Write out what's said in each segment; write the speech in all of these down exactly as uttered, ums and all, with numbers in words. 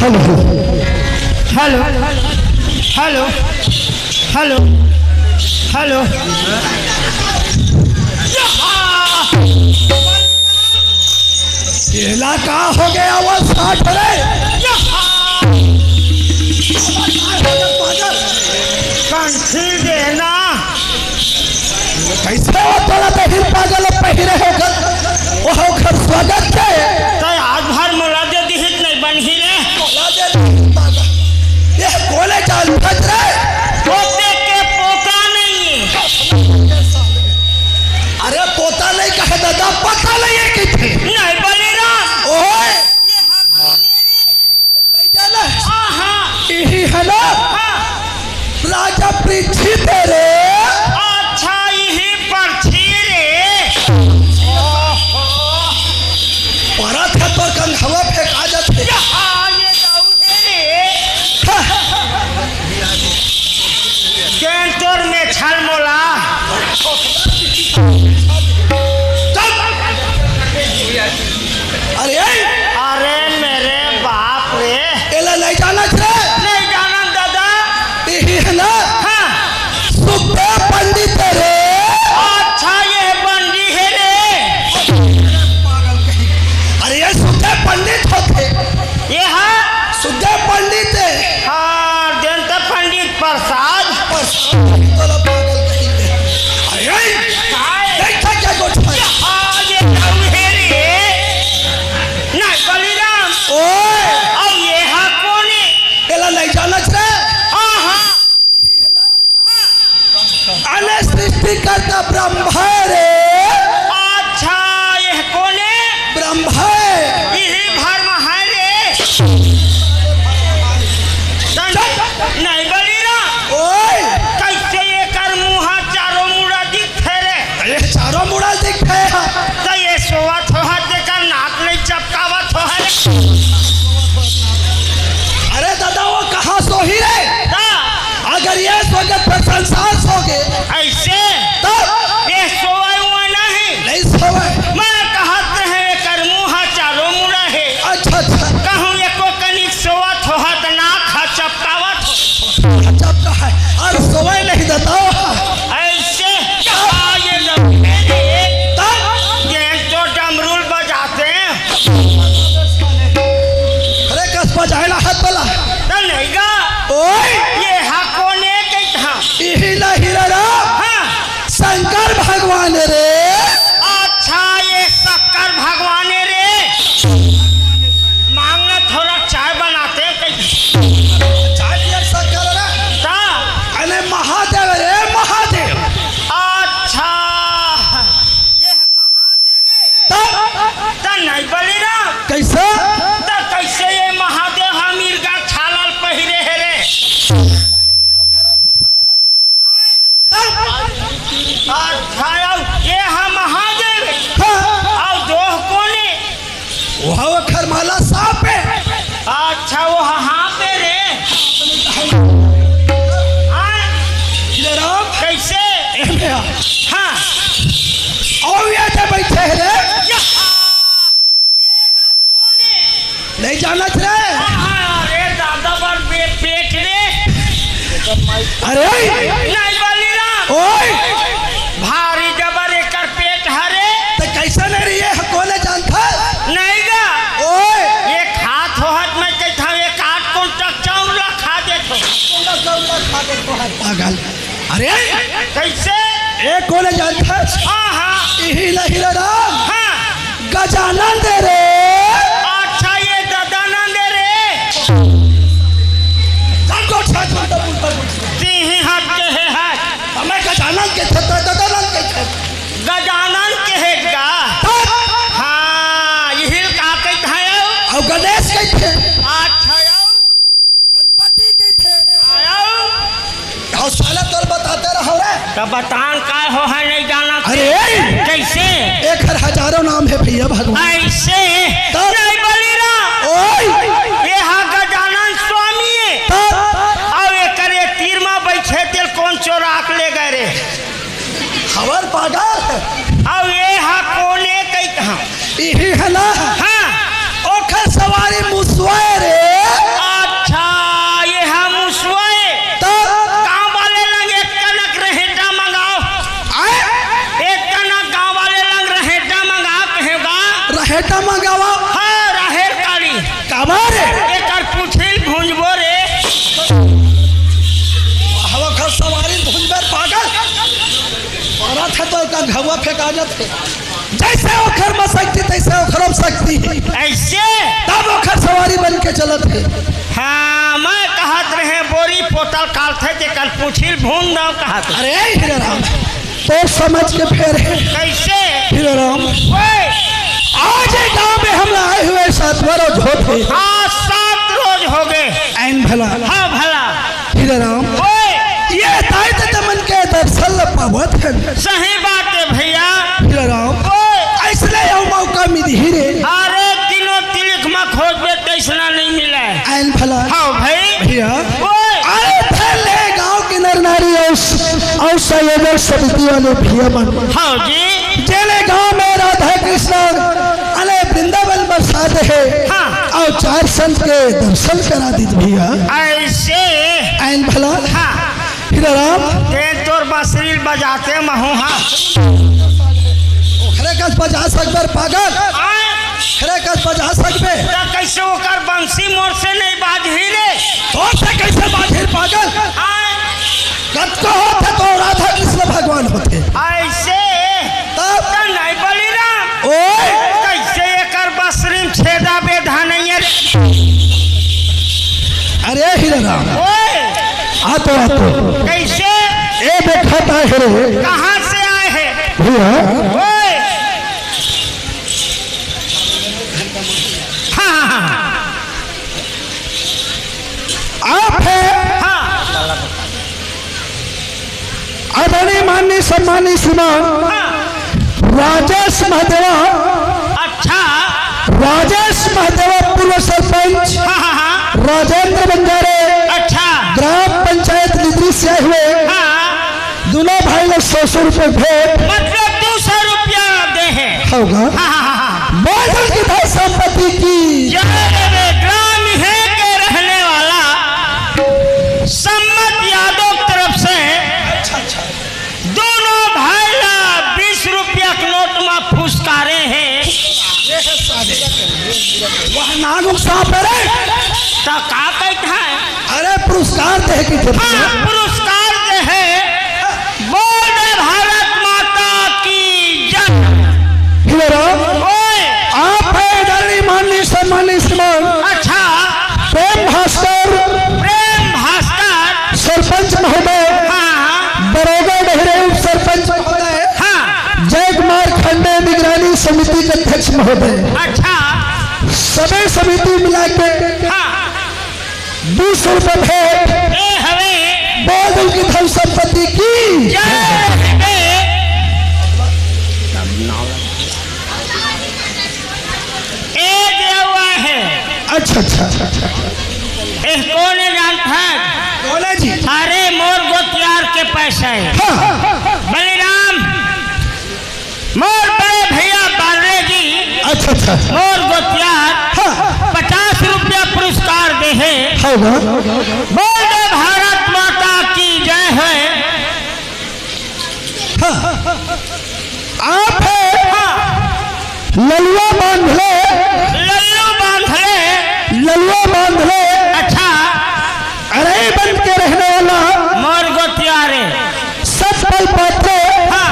Hello, hello, hello, hello. एला का हो गया वो साठ रे? कंठी देना। कैसे वो तोला दहिर पागल पहिरे होकर, वो होकर स्वागत के? तै आज भर मोला दे दिहित नहीं बनही रे। मोला दे दिहित पागल। ये कोने जान फट रे? पोते के पोता नहीं। अरे पोता नहीं कहे दादा, पता नहीं है किथे। नहीं बलिराम। ओए। ये हाथ मेरे। ले जाना। हाँ, हाँ। यही है ना? हाँ। राजा पृथ्वी तेरे। अच्छा, यही पृथ्वी रे। परत है तो कंघवा फेंका जाते। हाँ, ये तो है रे। हाँ। केन तोर में छल मोला। चुप। अरे, अरे मेरे बाप रे। एला नहीं जाना रे। नहीं जाना दादा। यही है ना? हाँ। सुखदेव पंडित रे। अच्छा, ये पंडित है रे। अरे, ये सुखदेव पंडित होते। ये हाँ। सुखदेव पंडित है। हाँ, देन तो पंडित प्रसाद। प्रसाद, तोला पागल कहीं के। अरे, काय? देखा क्या गोठा है? हाँ, ये जाऊ है रे। नहीं, बलिराम। ओए। अब ये हा कोने? एला नहीं जाना रे। हाँ, हाँ। अने सृष्टिकर्ता ब्रह्मा है रे। अच्छा, ये कोने? ब्रह्मा है। यही भर में है रे। तन चुप। नहीं बलिराम। ओए। कैसे ये कर मुँह चारों मुड़ा दिखथे रे? ये चारों मुड़ा दिखथे। तो ये सोवत होहत जेकर नाक नहीं चपकावत होहत। अरे दादा, वो कहाँ सोही रे? का? अगर ये सोगे तो संसार सोगे। ऐसे? तब? ये सोवय वो नहीं। नहीं सोवय। मैं कहत रहे एकर मुँह चारों मुड़ा है। अच्छा, अच्छा। कहूँ एको कनिक सोवत होहत नाक हा चपकावत हो। चपका है। और सोवय नहीं दादा। ऐसे? हाँ, ये लड़के ने तब? ये तो डमरूल बजाते हैं। अरे कस बजाए ला हाथ वाला। तो नहीं गा। ओए। ये हा कोने के था? यही नहीं रे राम। हाँ। शंकर भगवान रे। अच्छा, ये शंकर भगवान रे। मांग थोड़ा चाय बनाते हैं कहीं। चाय पिया शंकर रे। का? अरे महादेव रे, महादेव। अच्छा। ये महादेव है। तब? त नहीं बलिराम। कैसे? त कैसे ये महादेव हा मिर्गा छालल पहिरे है रे? तब? अच्छा, अउ ये हा महादेव। हाँ। अउ दोह कोने? वो हा ओखर माला सांप है। अच्छा, वो हा, हाँ पे रे। हाँ। ये राम। कैसे? ए भैया। हाँ। अउ ये तो बैठे हैं रे। या। नहीं जानत रे? हाँ, हाँ, अरे दादा बर बे-, पेट रे। अरे! नहीं बलिराम। ओए! भारी जबर एकर पेट हरे। त कैसे नहीं रही है, कोने जानता? नहीं गा। ओए! एक हाथ होहत मैं कहता हूँ, एक आध कुंटल चाउर ला खा देत हो। पागल। अरे! कैसे? ए कोने जानता? हाँ, हाँ। इही ला हीरा राम। हाँ। गजानन दे रे। अच्छा, ये गजानन दे रे। सबको छाछ उल्टा पुल्टा बोल। तीही हाथ के है, है। हमें गजानन के थे, तो गजानन के थे। गजानन के है का? तब? हाँ, यही का कहते हैं। और गणेश कहते हैं। अच्छा, गणपति कहिथे। आयो। अउ साला तोर बताते रहो रे। त बतान काय हो है नहीं जानत। अरे! कैसे? एकर हजारों नाम है भैया भगवान। ऐसे? तब? नहीं बलिराम। ओए! ये हा गजानन स्वामी है। तब? अउ एकरे तीर मा बैठे तेल कोन चोरा के ले गए रे? हवर पागल। अउ ये हा कोने कहित हा? इही है ना? हाँ। ओखर सवारी मुसवा रे। मंगावा। हाँ, राहेर काली। काबर? एकर पूछी ल भूंजबो रे। हवा खर सवारी भूंजबर पागल। औरत है तो एकर घउवा फेंका जात है। जैसे ओखर में शक्ति, तैसे ओखरो में शक्ति। ऐसे? तब ओखर सवारी बन के चलत है। हाँ, मैं कहत रहे बोरी पोतल कालथे, जेकर पूछी ल भूंज दाव कहत। अरे हीरा राम, तो समझ के फेर हे। कैसे? हीरा राम, ओए! आज ये गांव में हमला आए हुए सातवां रोज होत हे। हाँ, सात रोज हो गए। आइन भला। हाँ, भला। हीरा राम, ओए! ये दाई ददा मन के दर्शन ल पावत हन। सही बात है भैया। हीरा राम, ओए! ऐसने अउ मौका मिलही रे। अरे, तीनों तिलिक म खोजबे, तैसना नहीं मिले। आइन भला। हाँ भाई। भैया, ओए! अरे, धन ले गांव के नर नारी अउ स-, अउ संयोजन समिति वाले भैया मन। हाँ जी। जेने गांव में राधा कृष्ण, अरे, वृंदावन बरसात है। हाँ। अउ चार संत के दर्शन करा दीत भैया। ऐसे? आइन भला। हाँ। हीरा राम। ते तोर बांसुरी ल बजाते महू, हाँ। ओखरे कस बजा सकबर पागल। आय। ओखरे कस बजा सकबे। त कैसे ओकर बंसी मोर से नहीं बाजही रे? तोर से कैसे बाजही पागल? आय। कतको होथे तो राधा कृष्ण भगवान होथे। ऐसे? तब? त नहीं बलिराम। ओए। कैसे एकर बांसुरी म छेदा बेधा नहीं है रे? अरे हीरा राम। ओए। आ तो, आ तो। कैसे? ए देखत आए हे रे। कहाँ से आए हैं? भैया। ओए। हाँ, हाँ, हाँ। आप है। हाँ। आदरणीय माननीय सम्माननीय श्रीमान हाँ। राजेश महादेवा। अच्छा। राजेश महादेवा पूर्व सरपंच हाँ, हाँ, हाँ। राजेंद्र बंजारे अच्छा। ग्राम पंचायत लिद्री से आए हुए हाँ। दोनों भाई लोग सौ सौ रुपए भेंट। मतलब दो सौ रुपया दे हैं। होगा। हाँ, हाँ, हाँ, हाँ। बोल दो कि धन संपत्ति की। जय रे ग्राम है के रहने वाला सम्मत यादव की तरफ से दोनों भाई ला बीस रुपया के नोट में पुरस्कारे हैं। वह नागुक सांप है रे। तो का कहता है? अरे पुरस्कार दे की जरूरत हाँ, है। पुरस्कार दे है। बोल दे भारत माता की जय। हीरा राम, ओए। आप है आदरणीय माननीय सम्माननीय श्रीमान अच्छा। प्रेम भास्कर। प्रेम भास्कर। सरपंच महोदय। हाँ। बरोगा डेहरे उप सरपंच महोदय। हाँ। जय कुमार खंडे निगरानी समिति के अध्यक्ष महोदय। अच्छा। सभी समिति मिला के हाँ। दो सौ रुपए भेंट। ए हवे। बोल दो कि धन संपत्ति की। जय हवे। ए देवा है। अच्छा, अच्छा, अच्छा, अच्छा। ए कौन है जानता है? कौन है जी? अरे मोर गोतियार के पैसा है। हाँ। बलिराम मोर बड़े भैया बांदरे जी, अच्छा, अच्छा। मोर गोतियार हाँ। पचास रुपया पुरस्कार दे है। हाँ, हाँ। बोल दे भारत माता की जय है। हाँ। आप है हाँ। ललुआ बांधले। लल्लू बांधले। ललुआ बांधले। अच्छा। अरई बंद के रहने वाला। मोर गोतियारे। सतपाल पात्रे। हाँ।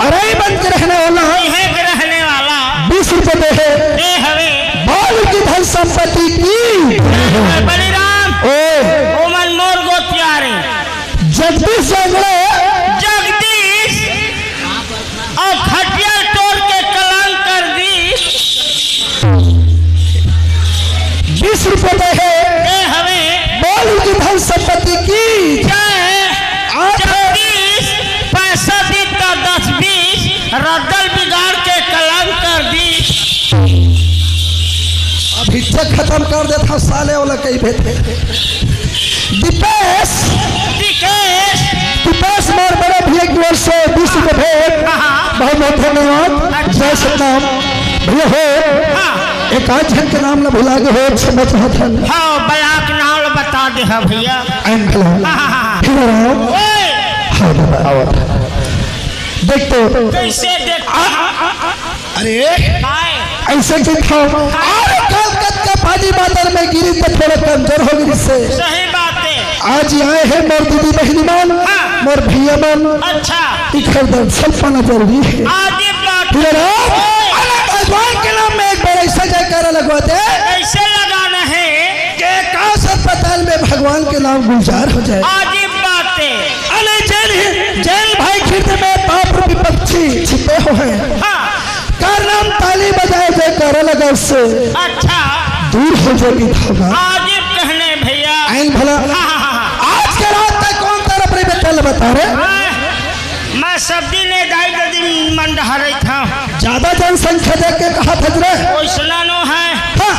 अरई बंद के रहने वाला। इहे के रहने वाला। बीस रुपए दे है। दे हवे। बोल कि धन संपत्ति की। बलिराम। ओ। ओमन मोर गोतियारे। जगदीश जांगड़े। जगदीश। अउ खटिया तोड़ के कलंक कर दी। बीस रुपए दे है। दे हवे। बोल कि धन संपत्ति की। जय। आप जगदीश, पैसा दी त दस बीस, रद्दल बिगाड़ के कलंक कर दी। अब इज्जत खत्म कर देता साले वाला कहीं भेजे। दीपेश। दीपेश। दीपेश मोर बड़े भैया की ओर से बीस रुपए भेंट। हाँ, हाँ। बहुत बहुत धन्यवाद। अच्छा। जय सतनाम। भैया हो, हाँ। एक आध जन के नाम ला भुला गे हो, क्षमा चाहत हन। हाँ, बलाक नाम ला बता दे हा भैया। आइन भला। हाँ, हाँ, हाँ। फिर आओ। ओए। हाँ, बाबा, आवत है। देख तो। कैसे देख? आ, आ, आ, आ, अरे। काय? अइसे कहिथंव, अरे कलकत्ता पानी बादर में गिरी त थोड़ा कमजोर हो गिस हे। सही बात हे। आज आए हे मोर दीदी बहिनी मन, हाँ। मोर भइया मन, अच्छा। इखर दर्शन पाना जरूरी हे। आज बात हे। अरे भगवान के नाम में एक बार अइसे जयकारा लगवा दे। कइसे लगाना हे? के कास अस्पताल में भगवान के नाम गुलजार हो जाए। अजीब बात हे। अरे जेन, जेन भाई के हृदय में पाप रूपी पक्षी छिपे हुए हैं। हाँ। कर नाम ताली बजाए, जयकारा लगा उससे। अच्छा। दूर हो जाएगी धागा। अजीब कहने भइया। आइन भला। हाँ, हाँ, हाँ, हाँ। आज के रात तक कौन तरफ रे बेटा ल बता रे? हाँ। मैं सब दिन ए दाई ददी मन डहरत हंव। ज्यादा जनसंख्या देख के कहा भज रे। ओइसना नो हे। हाँ।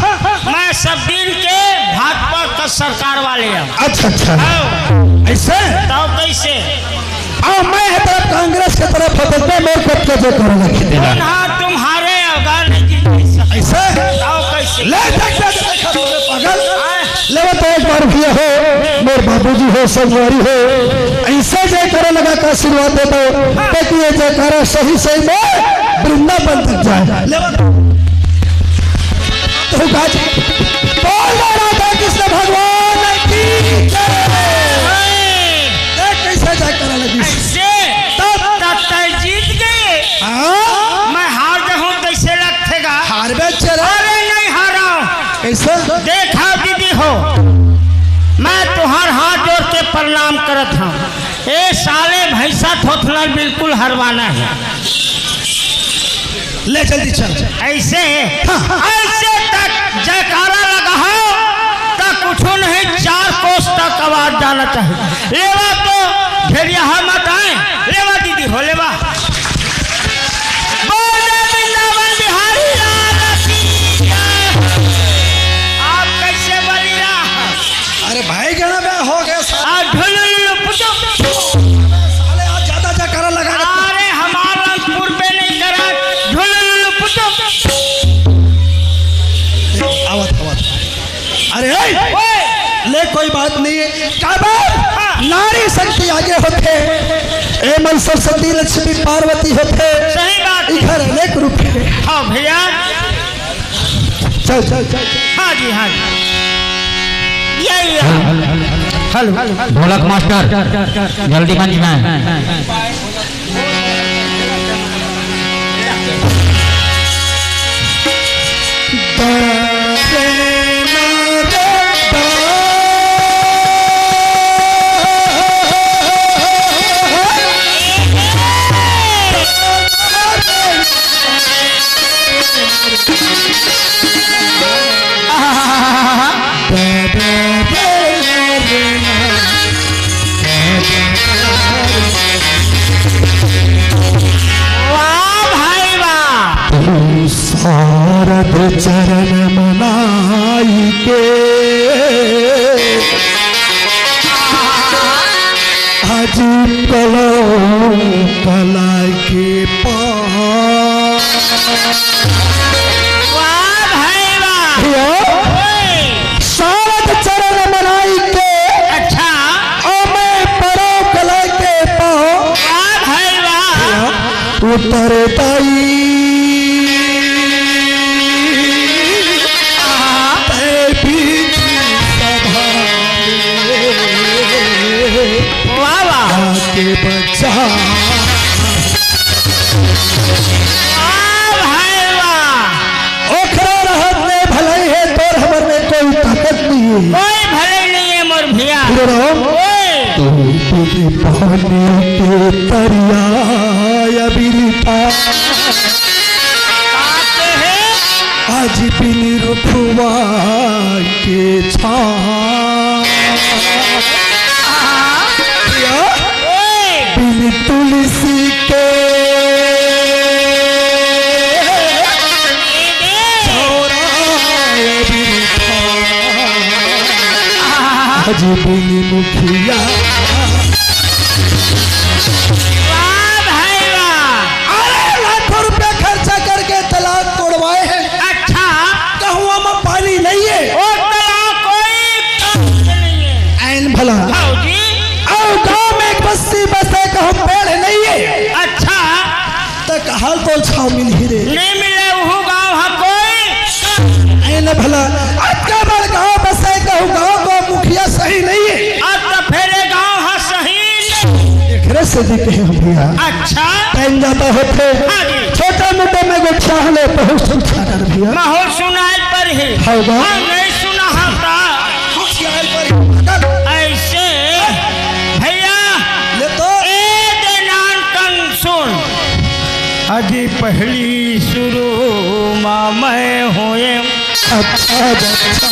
मैं सब दिन के भाजपा का सरकार वाले हंव। अच्छा, अच्छा। हाँ। अइसे? तब कइसे? आ, मैं हे तरफ कांग्रेस के तरफ हंव, त मैं मोर कब के जयकारा लगा देना। कौन हा तुम्हारे अवगान की जैसा? अइसे? तब कइसे? ले देख, देख, देख, पागल। हाँ। लेवा तो एक बार भइया हो, मोर बाबूजी हो, संगवारी हो, अइसे जयकारा लगा के आशीर्वाद दे दो, ताकि ये जयकारा सही सही में वृंदावन तक जाए। लेवा तो गाज, बोल दे राधा कृष्ण भगवान की जय। देख कइसे जयकारा लगिस। अइसे? तब तब तय जीत गए। हाँ? मैं हार जाहूं, कइसे लगथे गा? हारबे चेरा। अरे नहीं हारंव। कइसे? देखा दीदी हो, मैं तुंहर हाथ जोड़ के प्रणाम करत हंव। ए साले भइंसा थोथना बिल्कुल हरवाना हे। ले जल्दी चल। अइसे, हाँ। अइसे तक जयकारा लगाहू, त कुछू नहीं, चार कोस तक आवाज जाना चाही। लेवा तो घेरिया मत आए, लेवा दीदी हो, लेवा। बोल दे वृंदावन बिहारी लाल की जय। आप कइसे बोली रहा? अरे भाई, गणा बे हो गया साला। आ, ढुलुलुलु पुचुप। साले, आज ज्यादा जयकारा लगा। अरे, हमार रंगपुर पे नहीं करा। ढुलुलुलु पुचुप। आवत, आवत। अरे, ए! ओए! ले, कोई बात नहीं है। काबर? हाँ। नारी शक्ति आगे होथे। ए मन सरस्वती लक्ष्मी पार्वती होथे। सही बात। इधर अनेक रूप हे। हाँ भइया। चल, चल, चल। हाँ जी, हाँ जी। ये, ये। हेलो। ढोलक मास्टर, जल्दी मंच में। वाह भाई वाह। शारद चरण मनाई के आज कलो कला के पास। वाह भाई वाह। भइया, ओए। शारद चरण मनाई के अच्छा। अउ मैं परो कला के पाँव। वाह भाई वाह। उतर दाई। आहा। तै बीच सभा में वाह, वाह। आके बचा। वाह भाई वाह। ओखरे रहत में भलई हे, तोर हमर में कोई ताकत नहीं है। कोई भलई नहीं है मोर भइया। हीरो राम। ओए। तू बिन पानी के तरिया अबिरता। बात है। आज बिन रुखवा के छाँव। या? ओए। बिन तुलसी के छौरा बिन छाँव। आज बिन मुखिया। वाह भाई वाह। अरे लाखों रुपया खर्चा करके तालाब कोड़वाए हैं। अच्छा। कहूँ में पानी नहीं है। ओ तालाब कोई काम के नहीं है। आइन भला। हाँ जी। अउ गाँव में एक बस्ती बसे कहूँ पेड़ नहीं है। अच्छा। त कहाँ तो छाँव मिलही रे। नहीं मिले, उहू गाँव हा कोई भला, अतका बड़ गांव बसे, कहूं गांव का मुखिया सही नहीं है। अब तो फेरे गांव हा सही नहीं। एकरे से भी कहे हम भैया। अच्छा। टाइम जाता होथे। हाँ जी। छोटा मोटा में गोठिया ले, बहुत सुनता कर भैया। माहौल सुनाए पर ही। हाँ बा। हाँ, नहीं सुना होता। कुछ यार पर ही। ऐसे भैया। ले तो। ए दे नान कन सुन। अजी पहली शुरू मा मैं होए। अच्छा, अच्छा।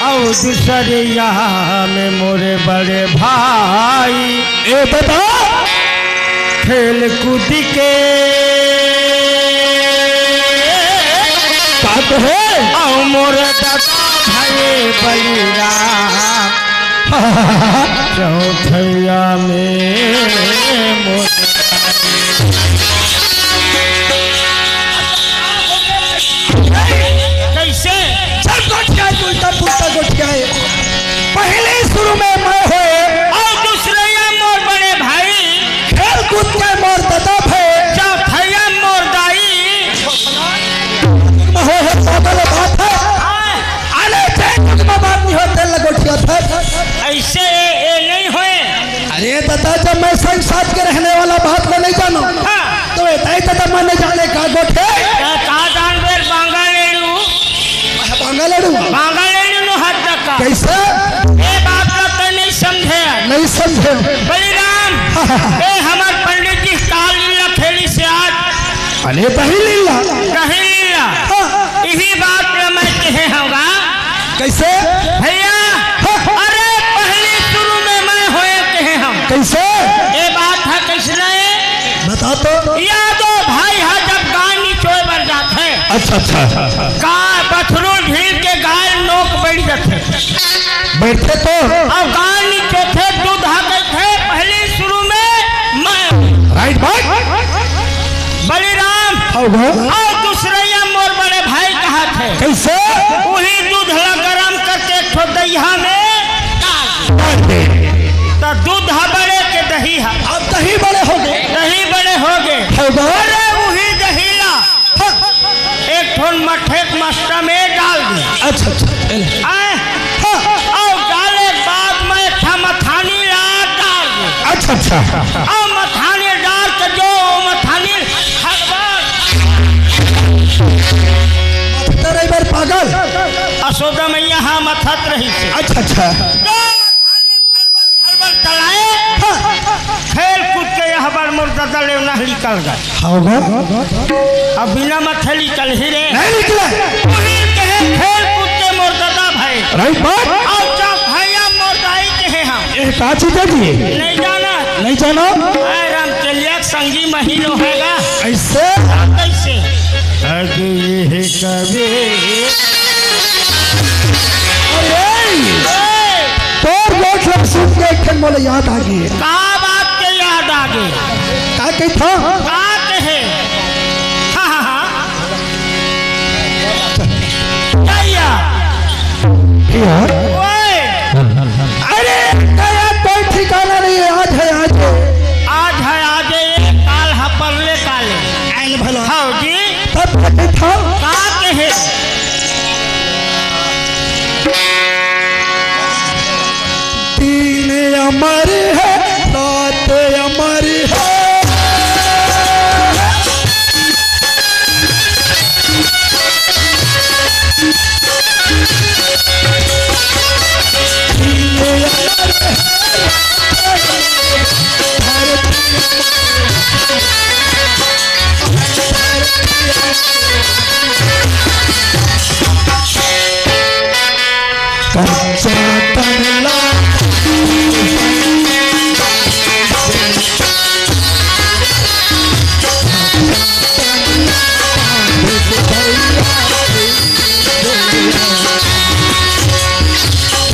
अउ दूसरे यहाँ में मोरे बड़े भाई। ए बता। खेल कूद के। का कहे? अउ मोरे दादा भाई बलिराम। चौथैया में मोर कैसे? सब गोठियाए, उल्टा पुल्टा गोठियाए। पहले शुरू में मैं होए। अउ दूसरैया मोर बड़े भाई। खेल कूद के मोर दादा भए। चौथैया मोर दाई। मैं होए है, पागल बात है। हाँ। अरे, जे कुछ में बात नहीं होते, लंगोटिया था। ऐसे ए, ए नहीं होए। अरे दादा, जब मैं संग साथ के रहने वाला बात को नहीं जानूं, हाँ। तो ए दाई दादा मन नहीं जाने का गोठे। का, का जानबे बांगा लेड़ू? बांगा लेड़ू? बांगा लेड़ू नो हाथ तक का। कैसे? ए बात ला तैं नहीं समझे। नहीं समझे। बलिराम, हाँ, हाँ, हाँ। ए हमर पंडित जी काल लीला खेली से आज। अरे दही लीला। दही लीला। हाँ। इही बात ला मैं कहे हंव गा। कैसे? भैया, हाँ। अरे पहली शुरू में मैं होए कहे हंव। कैसे? ए बात है कैसे नहीं? बता तो। यादव भाई हा जब गाय निचोए बर जाथे। अच्छा, अच्छा। का पथरू ढील के गाय नोक बैठ जाथे। बैठे तो। अब गाय निचोथे, दूध हा कहिथे, पहली शुरू में मैं। राइट बात। बलिराम। हाँ, हाँ। अउ दूसरैया मोर बड़े भाई कहाथे। कैसे? उही दूध ला गरम करके एक ठो दहिया में डाल दे। डाल दे। त दूध हा बड़े के दही हा। अब दही बड़े हो गए। दही बड़े हो गए। हो गए। अरे उही दही ला। हाँ। एक ठोन मठे के मस्टा में डाल दे। अच्छा, अच्छा। आए? हाँ। अउ डाले के बाद में एक ठा मथानी ला डाल दे। अच्छा, अच्छा। अउ मथानी डाल के जो मथानी हड़बड़। मथता रही बर पागल। यशोदा मैया हाँ मथत रहिसे। अच्छा, अच्छा। जो मथानी हड़बड़ चलाए, हाँ। खेल कूद के यह बार मोर दादा ले नहली निकल गए। हाँ, हाँ। अब बिना मथे निकल ही रे। नहीं निकले। वही कहे खेल कूद के मोर दादा भाई। राइट बात। अउ चौथैया मोर दाई कहे हम। ये का चीज है जी? नहीं जाना। नहीं जाना? आए राम चलिया संगी महीनो हैगा। ऐसे? कैसे? अरे ये कभी अरे! ए! तोर गोठ ला सुन के एक ठन मोला याद आ गे। का बात के याद आ गे? का कहिथा? का कहे? हाँ, हाँ, हाँ। क्या यार? यार? ओए! अरे, तेरा कोई ठिकाना नहीं है, आज है, आज है। आज है, आज है, काल है, परले काले। आइल भला। हाँ जी। तब कहिथा? का कहे? दिन अमर है, रात अमर है। दिन अमर है, रात अमर है। कच्चा तन ला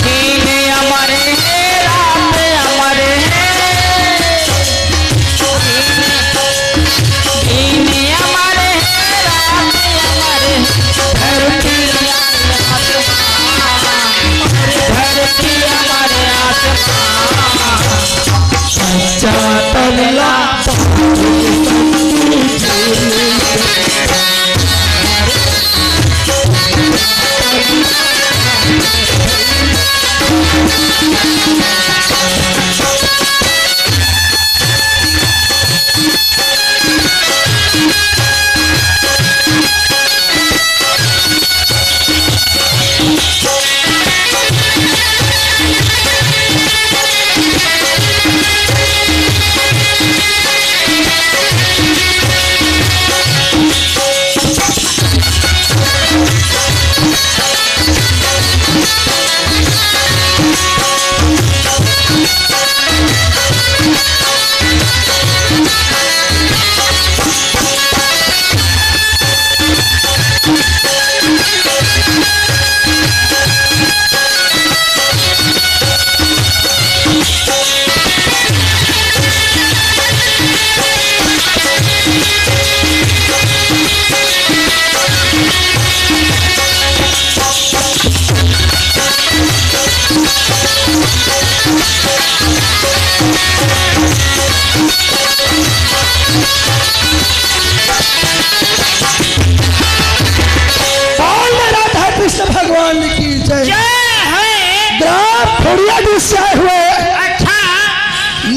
दिन अमर है, रात अमर है। दिन अमर है, रात अमर है। धरती अमर आसमां, धरती अमर आसमां। सच्चा तन ला।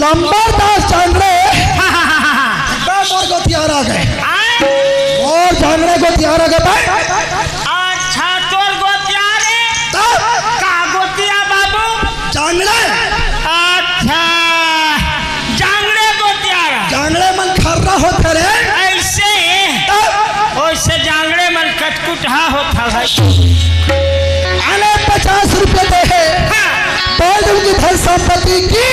अंबर दास जांगड़े। हाँ, हाँ, हाँ, हाँ। बे मोर गोतियार आ गे। आय? मोर जांगड़े गोतियार आ गे बे। अच्छा, तोर गोतियार हे? तब? का गोतिया बाबू? जांगड़े। अच्छा, जांगड़े गोतियार। जांगड़े मन खर्रा होथे रे। अइसे? तब? ओइसे जांगड़े मन कटकुटहा होथा भाई। अरे पचास रुपया दे हे। हाँ। बोल दे उनकी धन संपत्ति की।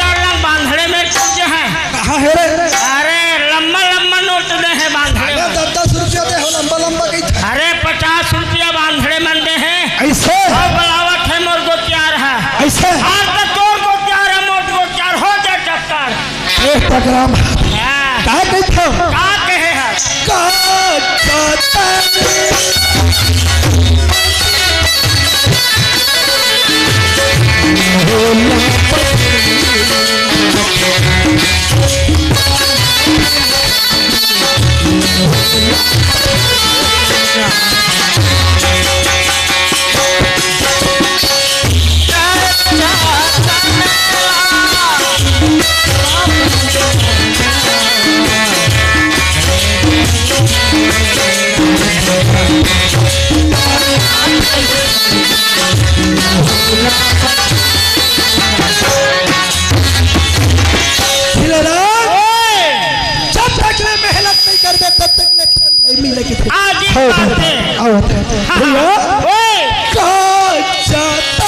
अरे, बांधड़े में कुछ है। कहाँ हे रे? अरे, लंबा लंबा नोट दे हे बांधड़े अरे, में। दस दस रुपया दे हो, लंबा लंबा कहीं। अरे, पचास रुपया बांधड़े मन दे हे। अइसे? अउ बलावत हे मोर गोतियार हे। अइसे? अउ तो तोर गोतियार हे, मोर गोतियार हो जाए टक्कर। ए, टकराम। हाँ। का कहिथव? का कहे हे? का जाता खिलराज, ओए! जब तक ले मेहनत नहीं करबे, तब तक ले फल नहीं मिलेगी। आज ही हव, बात हे। हव। हाँ, भैया। हाँ। ओए! का जाता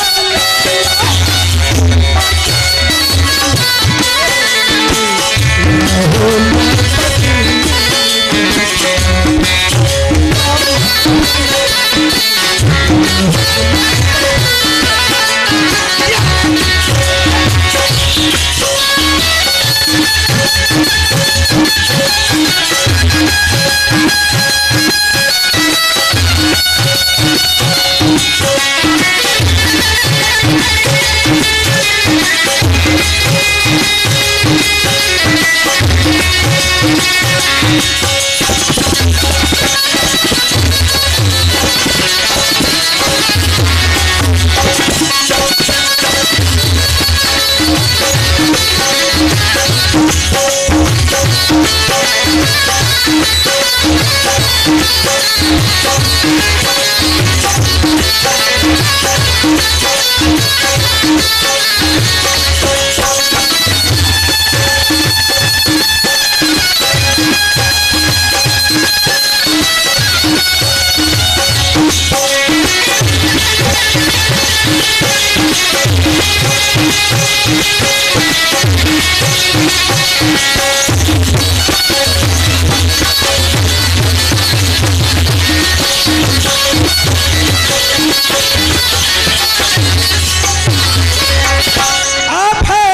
आप है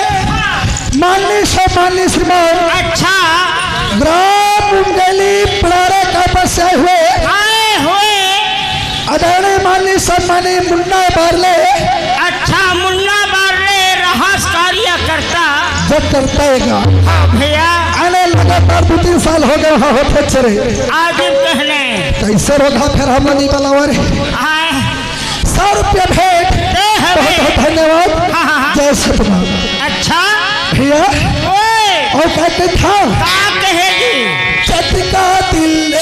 माननीय सम्माननीय श्रीमान अच्छा। ग्राम मुंगेली पड़ारे का बसे हुए आए हुए। आदरणीय माननीय सम्माननीय मुन्ना बारले। अच्छा, मुन्ना बारले रहस कार्यकर्ता। जो करता है का? हाँ भैया। अरे लगातार दो तीन साल हो गए वहाँ होते चले। आज कहने। कैसे रोगा फिर हम नहीं बलावर। हाँ। सौ रुपया भेंट। ए, हमें। बहुत बहुत धन्यवाद। हाँ, हाँ, हाँ। जय सतनाम। अच्छा। भैया। ओए। और कहते था। का कहेगी? जद का दिल।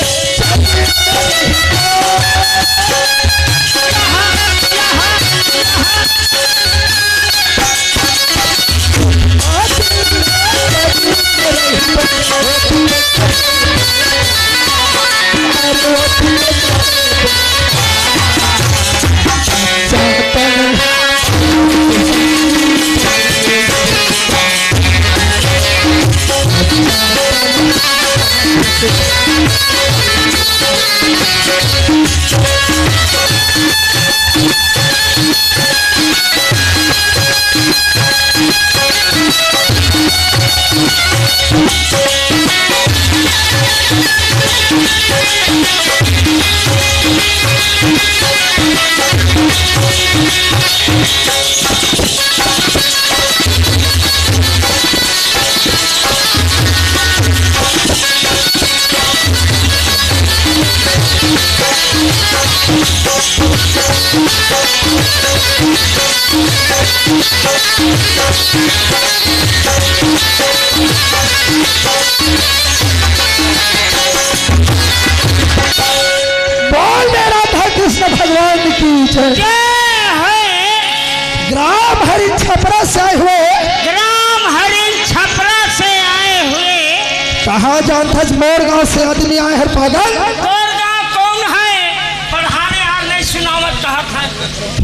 जय हो। ग्राम हरिन छपरा से आए हुए। ग्राम हरिन छपरा से आए हुए। कहाँ जानथस मोर गांव से आदमी आए हर पागल? तोर गांव कौन है? पढ़ाने आ नहीं सुनावत कहत है।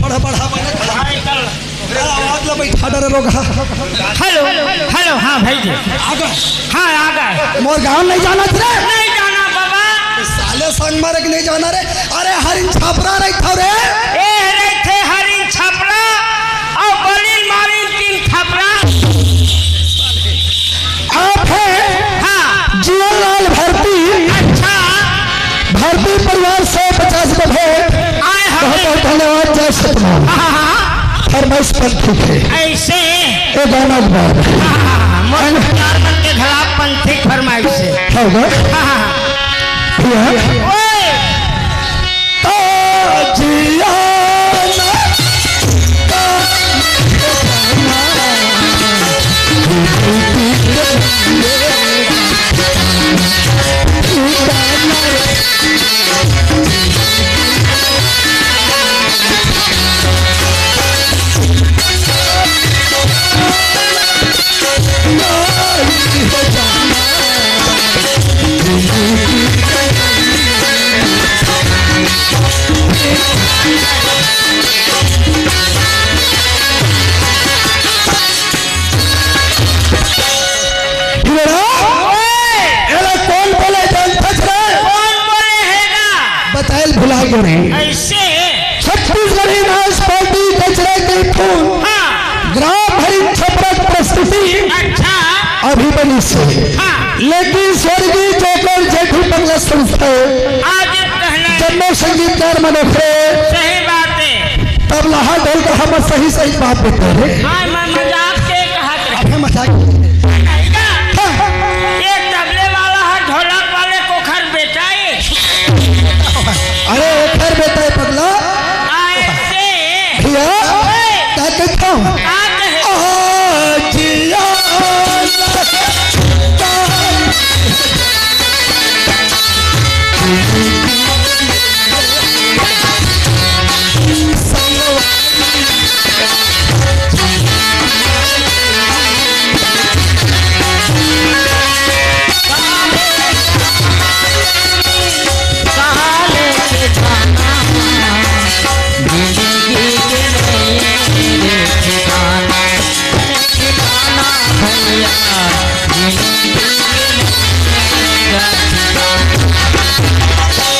बड़ा बड़ा बड़ा। भाई कल आवाज ला बैठा डरे रोगा। हेलो, हेलो, हाँ भाई जी। आ गए। हाँ, आ गए। मोर गांव नहीं जानत रे? नहीं जाना बाबा। साले संग मारे के नहीं जाना रे। अरे हरिन छपरा रहिथव रे। ए रहिथे हरिन छपरा, अउ बलिन मारिन तीन थपरा। आप है हाँ। जीवनलाल भारती। अच्छा। भारती परिवार से पचास रुपए भेंट। आए हवे। बहुत बहुत धन्यवाद, जय सतनाम। हाँ, हाँ, हाँ। फरमाइश पंथी के। ऐसे। ये गाना के बाद। हाँ, हाँ, हाँ, मोर चार मन के खिलाफ पंथी फरमाइश है। होगा। हाँ, हाँ, हाँ। भैया। ओए। ताजिया ना एला कौन बोले जानथस रे? कौन बोले हे गा? बताइल भुला गे रे। ऐसे? छत्तीसगढ़ी नाच पार्टी कचरे के खून। हाँ। ग्राम हरिन छपरा के प्रस्तुति। अच्छा। अभी बनी से। हाँ। लेकिन स्वर्गीय जोकर जेठी पगला संस्था। आज कहना। जम्मो संगीतकार मन ओखरे। सही बात है। तबला हा ढोल का हमर सही सही बात बता रे। हाँ, मैं मजाक के कहत रहे। अबे मजाक। नहीं ना। हाँ। ये तबले वाला है, ढोलक वाले कोखर बेटा है। अरे ओखर बेटा है पगला। ऐसे। भैया, ओए। का कहता हूँ? का कहे? आज यार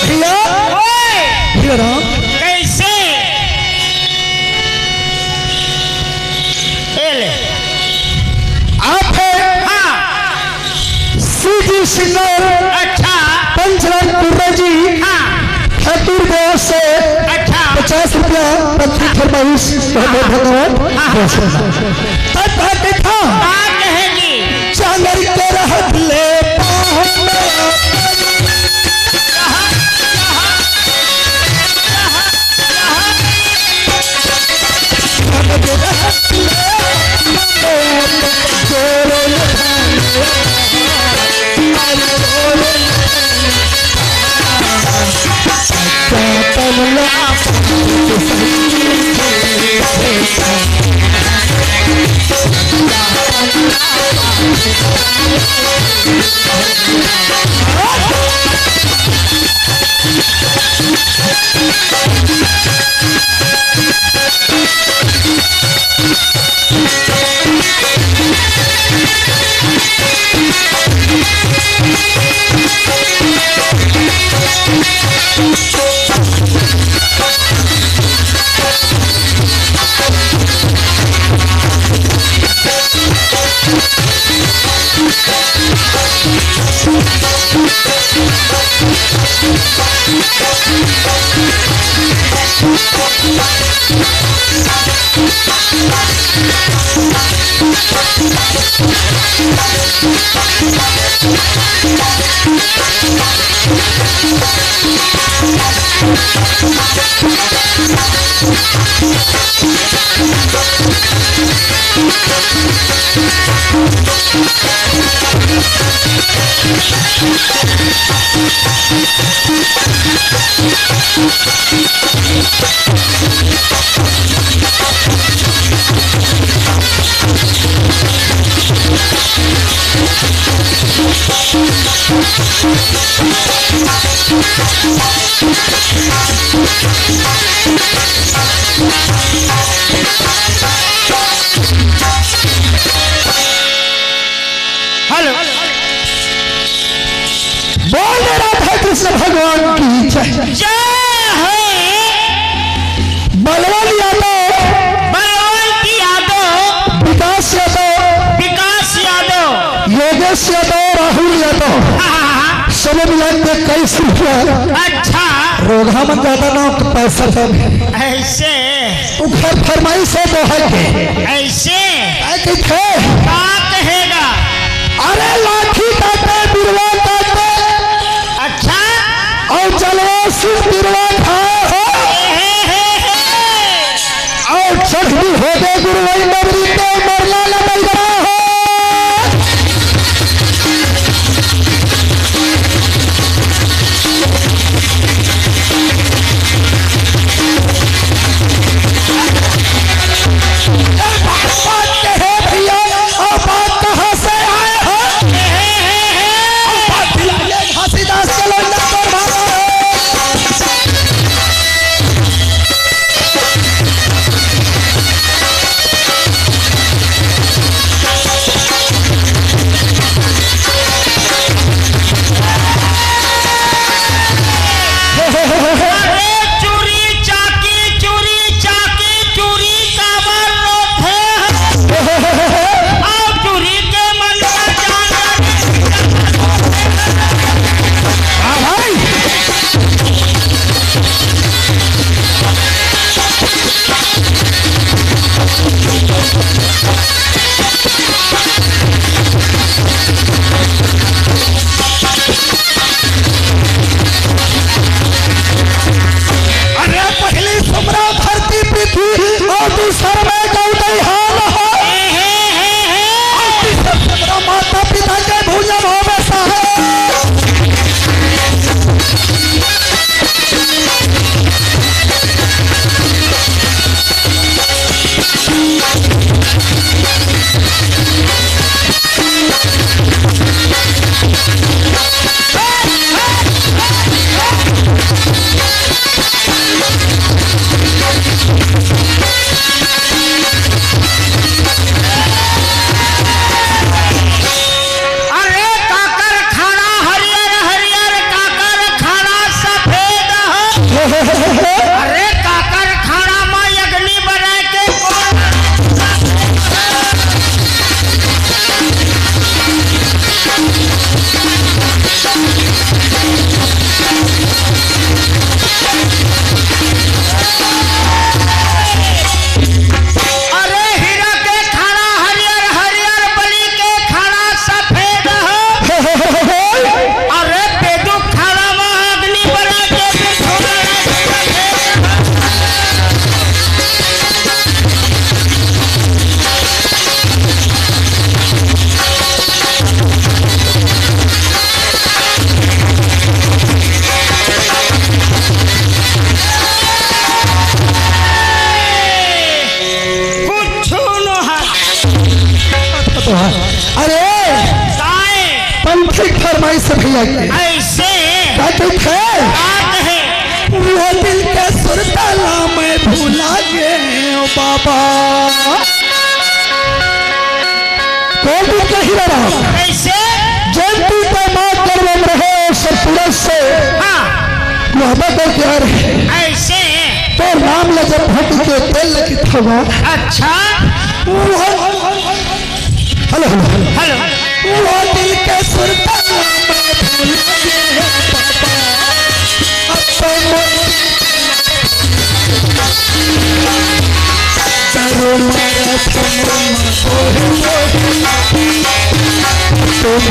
भैया, ओए! भैया राम। कैसे? ए ले। आप है हाँ। CG singer. अच्छा। पंचराम कुर्रा जी। हाँ। ठाकुर देवास से अच्छा। पचास रुपया पत्नी फरमाइश, बहुत बहुत धन्यवाद। हाँ, हाँ। जय श्री राम। तब कहा के था, का कहेगी? चांगर के रहत ले पाहुन। हेलो। बोल राधा कृष्ण भगवान की जय। जय हो। बलवंत यादव। बलवंत यादव। विकास यादव। विकास यादव। योगेश यादव, राहुल यादव। हाँ, हाँ, हाँ। सब मिला के इक्कीस रुपया। अच्छा। रोगहा मन ज्यादा ना, तो पैसा कम है। ऐसे। उखर फरमाइश है दोहा के। ऐसे। ऐ कहिथे। का कहेगा? अरे लाठी काटे, बिरवा काटे। अच्छा। अउ जलवा सिंह बिरवा खाए हो। हे, हे, हे, हे। अउ चढ़ भी हो गए गुरुवई नगरी के मरला न बलबड़ा हो। ए, बात, बात के हे भैया, अउ बात कहाँ से आए हो? अउ बात दिलाइए घासीदास के लौंडा तोर भाई। अरे चूरी चाकी, चूरी चाकी, चूरी काबर रोथे? अउ चूरी के मन का जान। हाँ भाई। अरे पहली सुमरा धरती पृथ्वी अउ दूसर में गौ दइहान हो। अउ तीसर सुमरा माता पिता के भुजा भावे सहाय। अरे काकर खाना हरियर हरियर, काकर खाना सफेद हो। अरे काकर खाना में अग्नि बने के कोन? अरे हीरा के खाना हरियर हरियर, बलि के खाना सफेद हो। अरे बेदू खाना में अग्नि बना के बिछोड़ा। कुछु नो है। अरे, काय? पंथी फरमाइश भैया के। ऐसे? का कहिथे? का कहे? वो दिल के सुरता ला मैं भुला गे हँव बाबा। कोन दिन के हीरा राम? कैसे? जयंती के माँ गर्भ में रहे और सब पूरा से हाँ। वह बदल के आ रहे। ऐसे? तो नाम लगे भट के तेल लगी थवा। अच्छा। Hello, hello, hello. हेलो। वो दिल के सुरता में भूल गए बाबा। अब तो मोती करो मेरा तुम ओहे, ओहे। तुम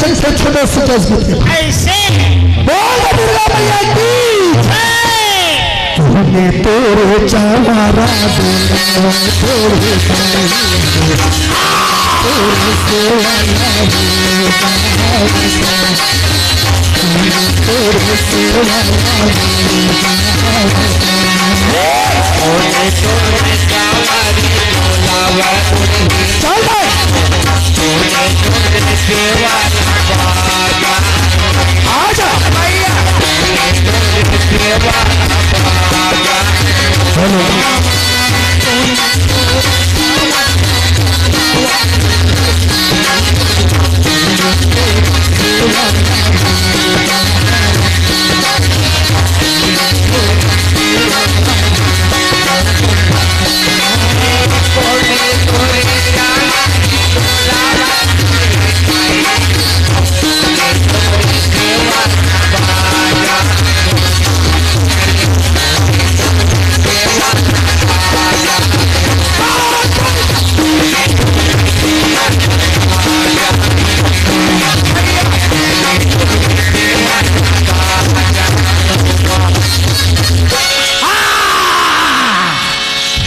से छोटे से दस गीत के। ऐसे। बोल दुर्गा मैया की। जय। तूने तोरे चावारा दे, तोरे तोरे से वाला हो, तोरे से वाला हो। चल भाई। आजा। हेलो।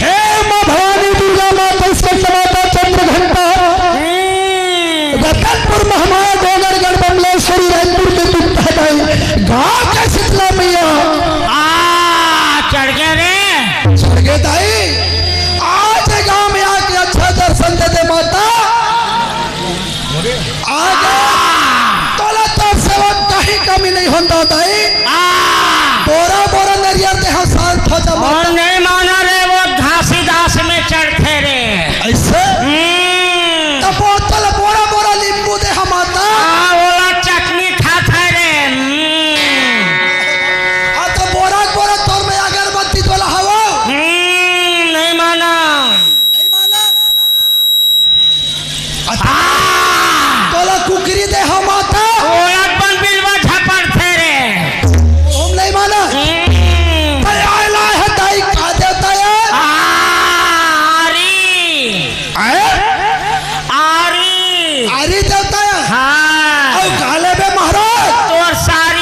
हे माँ भवानी दुर्गा माता, स्कंद माता, चंद्र घंटा, हम्म। रतनपुर महामाया, डोंगरगढ़ बमलेश्वरी, रायपुर में बिकता है दाई, गाँव के शीतला मैया। आ, चढ़ गया रे। चढ़ गए दाई। आज ये गाँव में आके अच्छा दर्शन दे दे माता। आगे तोला तोर सेवा कहीं कमी नहीं होन दाई। आ। बोरा बोरा नरियर दे हम साल फजा और माता। नहीं माना रे, वो घासीदास में चढ़ते रे। ऐसे? हम्म। तब वो तोला बोरा बोरा नींबू दे हम माता। आ, ओला चटनी खात है रे। हम्म। आ तो बोरा बोरा तोर में अगरबत्ती तोला हवा। हम्म, नहीं माना। नहीं माना। अच्छा। आ! तोला कुकरी दे हम माता। ओला बन बिलवा झपट थे रे। हम नहीं माना। हम्म। अरे आयला है दाई का देवता है? आरी। हैं? आरी। आरी देवता है? हाँ। और काले बे महाराज। तोर सारी।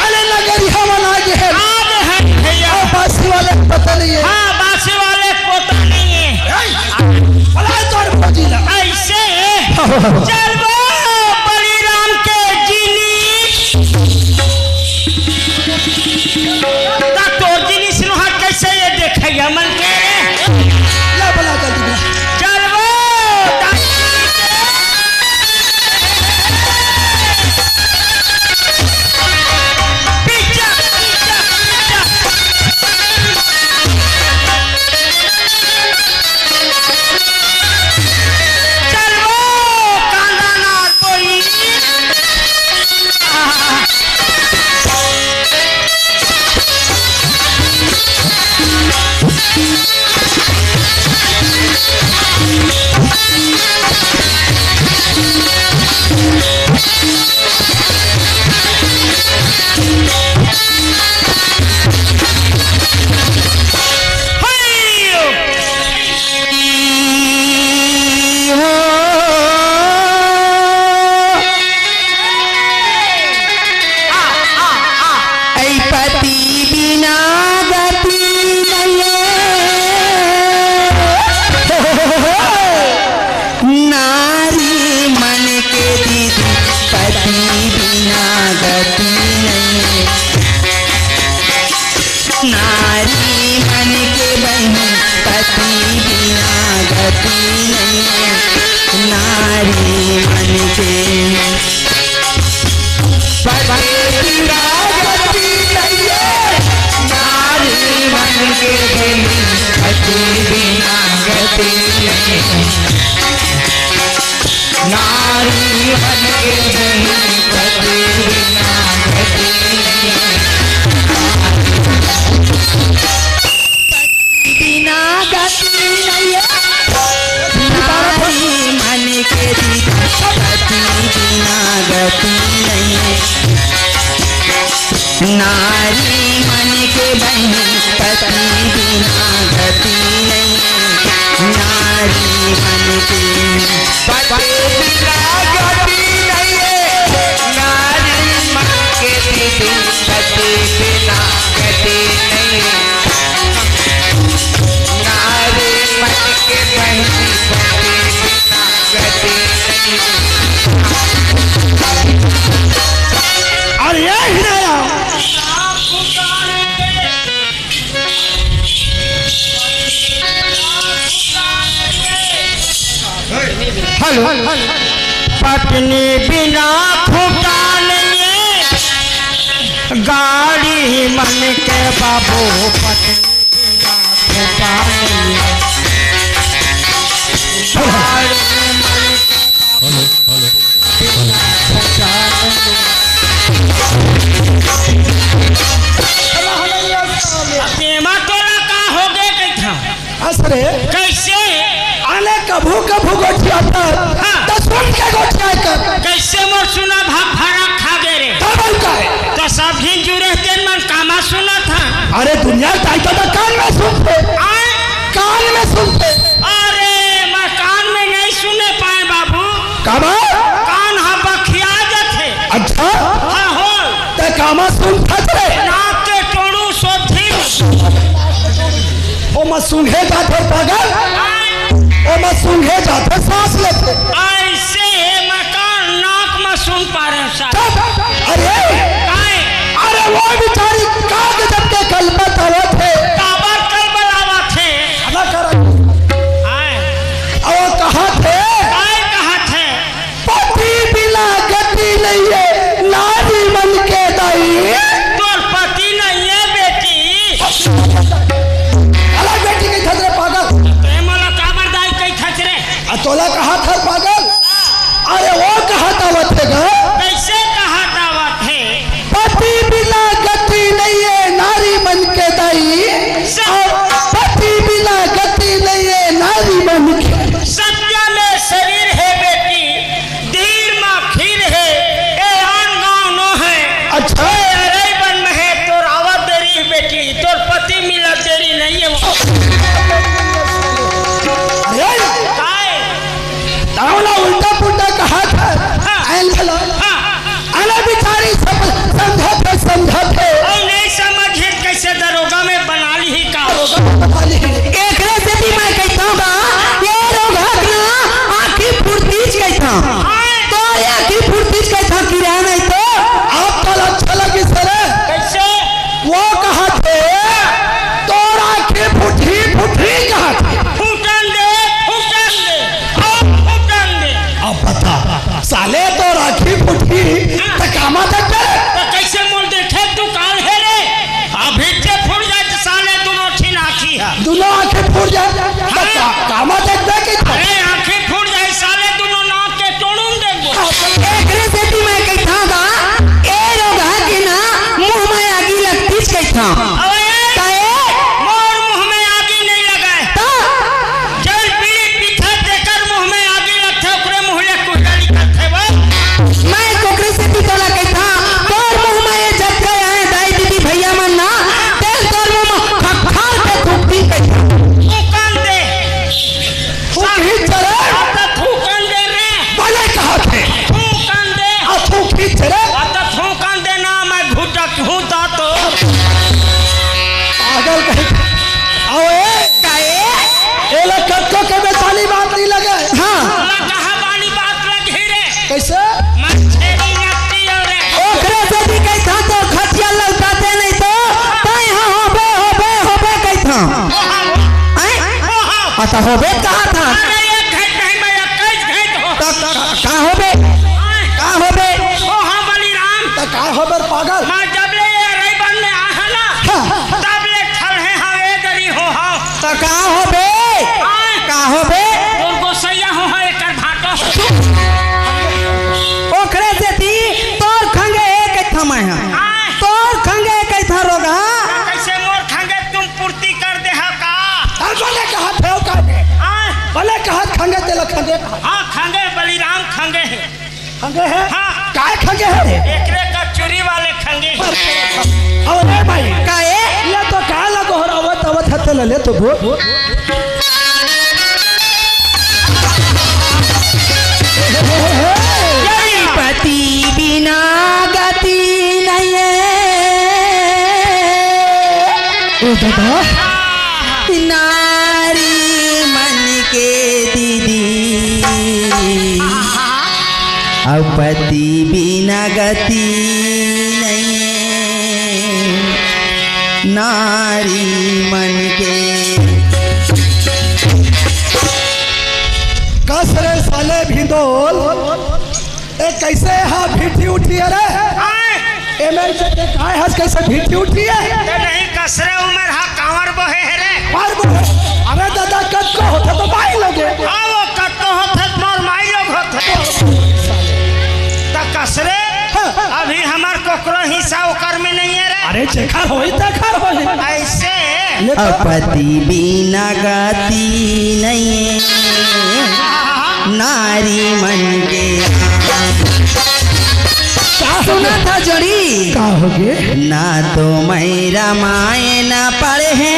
अरे नगरिया वाला आगे है। आगे है भैया। और बांसी वाले को पता नहीं है। हाँ, बांसी वाले को पता नहीं है। ए, बला तोर भौजी ला। ऐसे? चल वो बलिराम के जिनी। ता तोर जिनी सिनोहा कैसे ये देखैया मन के? ला बला जल्दी बला। चल वो ता- ऐ पति बिना गति नइये। नारी मन के दीदी पति बिना गति नइये। नारी मन के बहिनी पति बिना गति नइये। नारी मन के पति बिना गति नइये। नारी मन के बहिनी पति बिना नारी मन के बहिनी पति बिना गति नहीं। पति बिना गति नहीं। नारी मन के दीदी पति बिना गति नहीं। नारी मन के बहिनी पति बिना गति नहीं। नारी मन के पति बिना गति नहीं। नारी मन के दीदी पति बिना गति नहीं। नारी मन के बहिनी पति बिना गति नहीं। अरे ये हिनाया। हेलो। पत्नी बिना खूंटा नहीं, गाड़ी मन के बाबू, पत्नी बिना खूंटा नहीं। गाड़ी मन के बाबू, हेलो, हेलो, हेलो। अब एमा तोला का होगे कहिथंव? अस रे। कइसे? आने कभू कभू गोठियाथस, हाँ। त सुन के गोठियाय कर। कइसे मोर सुना भाग फरक खागे रे? तब हम काय? त सब झिन जुरे तेन मन कामा सुनत हन। अरे दुनिया के दाई तो कान में सुनथे। आय? कान में सुनथे। अरे, मैं कान में नहीं सुने पाए बाबू। काबर? कान ह बखिया जाथे। अच्छा? हाँ, हो। ते कामा सुनथस रे? नाक के टोड़ू सोधी। ओमा सूंघे जाथे पागल। आय। ओमा सूंघे जाथे, सांस लेथे। अइसे हे मैं कान नाक में सुन पा रहे हैं साहब। चुप। अरे। काय? अरे वो बिचारी का गजब के कलपत आवत हे। काबर कलबलावत हे? हला कर। आय। अउ कहत हे। काय कहत हे? पति बिना गति नहीं है, नारी मन के दाई। तोर पति नहीं है बेटी। अलग बेटी कहिथस रे पागल। ते मोला काबर दाई कहिथस रे? आ तोला कहत हंव पागल। अरे वो कहत आवत हे गा। कइसे कहत आवत हे? पति बिना गति नहीं है, नारी मन के दाई। सब। अउ पति बिना गति नहीं है, नारी मन के। सत्या में शरीर हे बेटी, धीर मा खीर हे, ए आन गाँव नो हे। अच्छा। ए अरई बन में हे, तोर आवत देरी हे बेटी, तोर पति मिलत देरी नहीं हे। अरे। काय? तहूं ला उल्टा पुल्टा कहत हस। हाँ। आयल भला। हाँ। अरे बिचारी सब समझत हे, समझत हे। अउ नहीं समझे कइसे दरोगा में बना ली ही का? दरोगा में बना ली। एकरे सेती मैं कहिथंव गा, ये रोगहा के ना आँखी फुरतीच कहिथंव। हाँ। तोर आँखी फुरतीच कहिथंव, किरा नहीं तो। अब तो अच्छा लगिस रे। कइसे? वो कहत हे, तोर आँखी फुटही, फुटही कहत हे। फूटन दे, फूटन दे, अब फूटन दे। अब बता, साले तोर आँखी फुटही, त कामा देखबे? त कइसे मोला देखे तैं काल हे रे? अभी ते फूट जाय त साले दूनों झिन आँखी ह। दूनों आँखी फूट जाय, त हाँ। का-, कामा देखबे कि? अरे आँखी फूट जाय साले दूनों नाक के टोड़ू म देखबो। एकरे सेती मैं कहिथंव गा, ए रोगहा के ना मुँह में आगी लगतीच कहिथंव। अबे, काहे? मोर मुँह में आगी नहीं लगय। त? जउन बीड़ी पीथे, तेकर मुँह में आगी लगथे, ओकरे मुँह ले कुंडा निकलथे वो। मैं ओकरे सेती तोला कहिथंव, तोर मुँह में ये जतका आय दाई दीदी भइया मन ना, तेन तोर मुँह में खखार के थूकतीन कहिथंव। थूकन दे। थूकही चले। आ त थूकन दे रे। बने कहत हे। थूकन दे। आ थूकही चले। आ त थूकन दे ना, मैं घुटक हूँ ता तो। पागल कहीं। अउ ए। काहे? एला कतको के बेतानी बात नहीं लगे। हाँ। ला कहा बानी बात लगे रे। कइसे? मैं छेरी नकटी हो रे। ओकरे सेती कहिथंव तो खटिया लौटाते नहीं तो, तैं ह होबे, होबे, होबे कहिथंव। ओ हाँ, वो। हैं? ओ हाँ। अच्छा, होबे कहत हस। अरे, एक घंट नहीं, मैं इक्कीस घंट हो। त का, का होबे? हैं? का होबे? ओ हाँ, बलिराम। त का होबे रे पागल? मैं जब ले ये अरई बन में आए हंव ना, हाँ। तब ले खड़े हंव, ए दरी हो हंव। त का होबे? हैं? का होबे? तोर गोसइया हो हंव, एकर भाटो। खंगे हे? हाँ। काय खंगे हे रे? एकरे का चूरी वाले खंगे हे। अरे भाई। काहे? ये तो काय ला गोहरावत आवत हते लले तो बोल। पति बिना गति नहीं है। ओ दादा। नारी मन के दीदी। अब पति बिना गति नहीं, नारी मन के। कस रे साले भिंदोल, ए कैसे हा भीठी उठी अरे? आय। एमे से ते काय हस, कैसे भीठी उठी है? ते नहीं कसरे उमर हा कांवर बोहे हे रे। कांवर बोहे? अरे दादा, कतको होथे तो माई लोग हे। हाँ, वो कतको होथे तो मोर माई लोग होथे। त कसरे, हाँ। अभी हमार कोकरो हिस्सा ओकर में नहीं है रे। अरे जेखर होई तेखर होई। ऐसे। ये तो अब पति बिना गति नहीं, नारी मन के। का हो सुना गया? था जोड़ी। का हो गे? ना तो मैं रामायण पढ़े,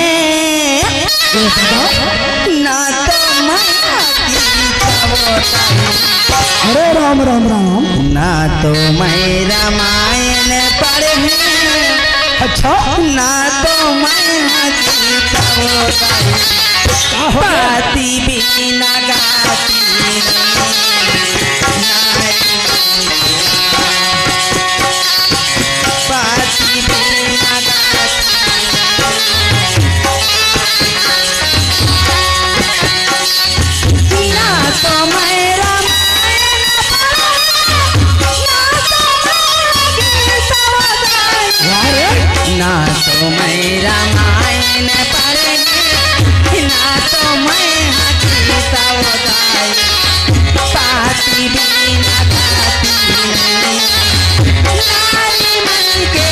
ओ दादा। ना तो मैं। अरे राम, राम, राम। ना तो मैं रामायण पढ़े। अच्छा। ना तो मैं। का हो गया? पति बिना गति नहीं। पति बिना गति नहीं। ना तो मैं रामायण पढ़े, ना तो मैं गीता गाए। वाह रे। ना तो मैं रामायण पढ़े, ना तो मैं गीता गाए। पति बिना गति नहीं, नारी मन के।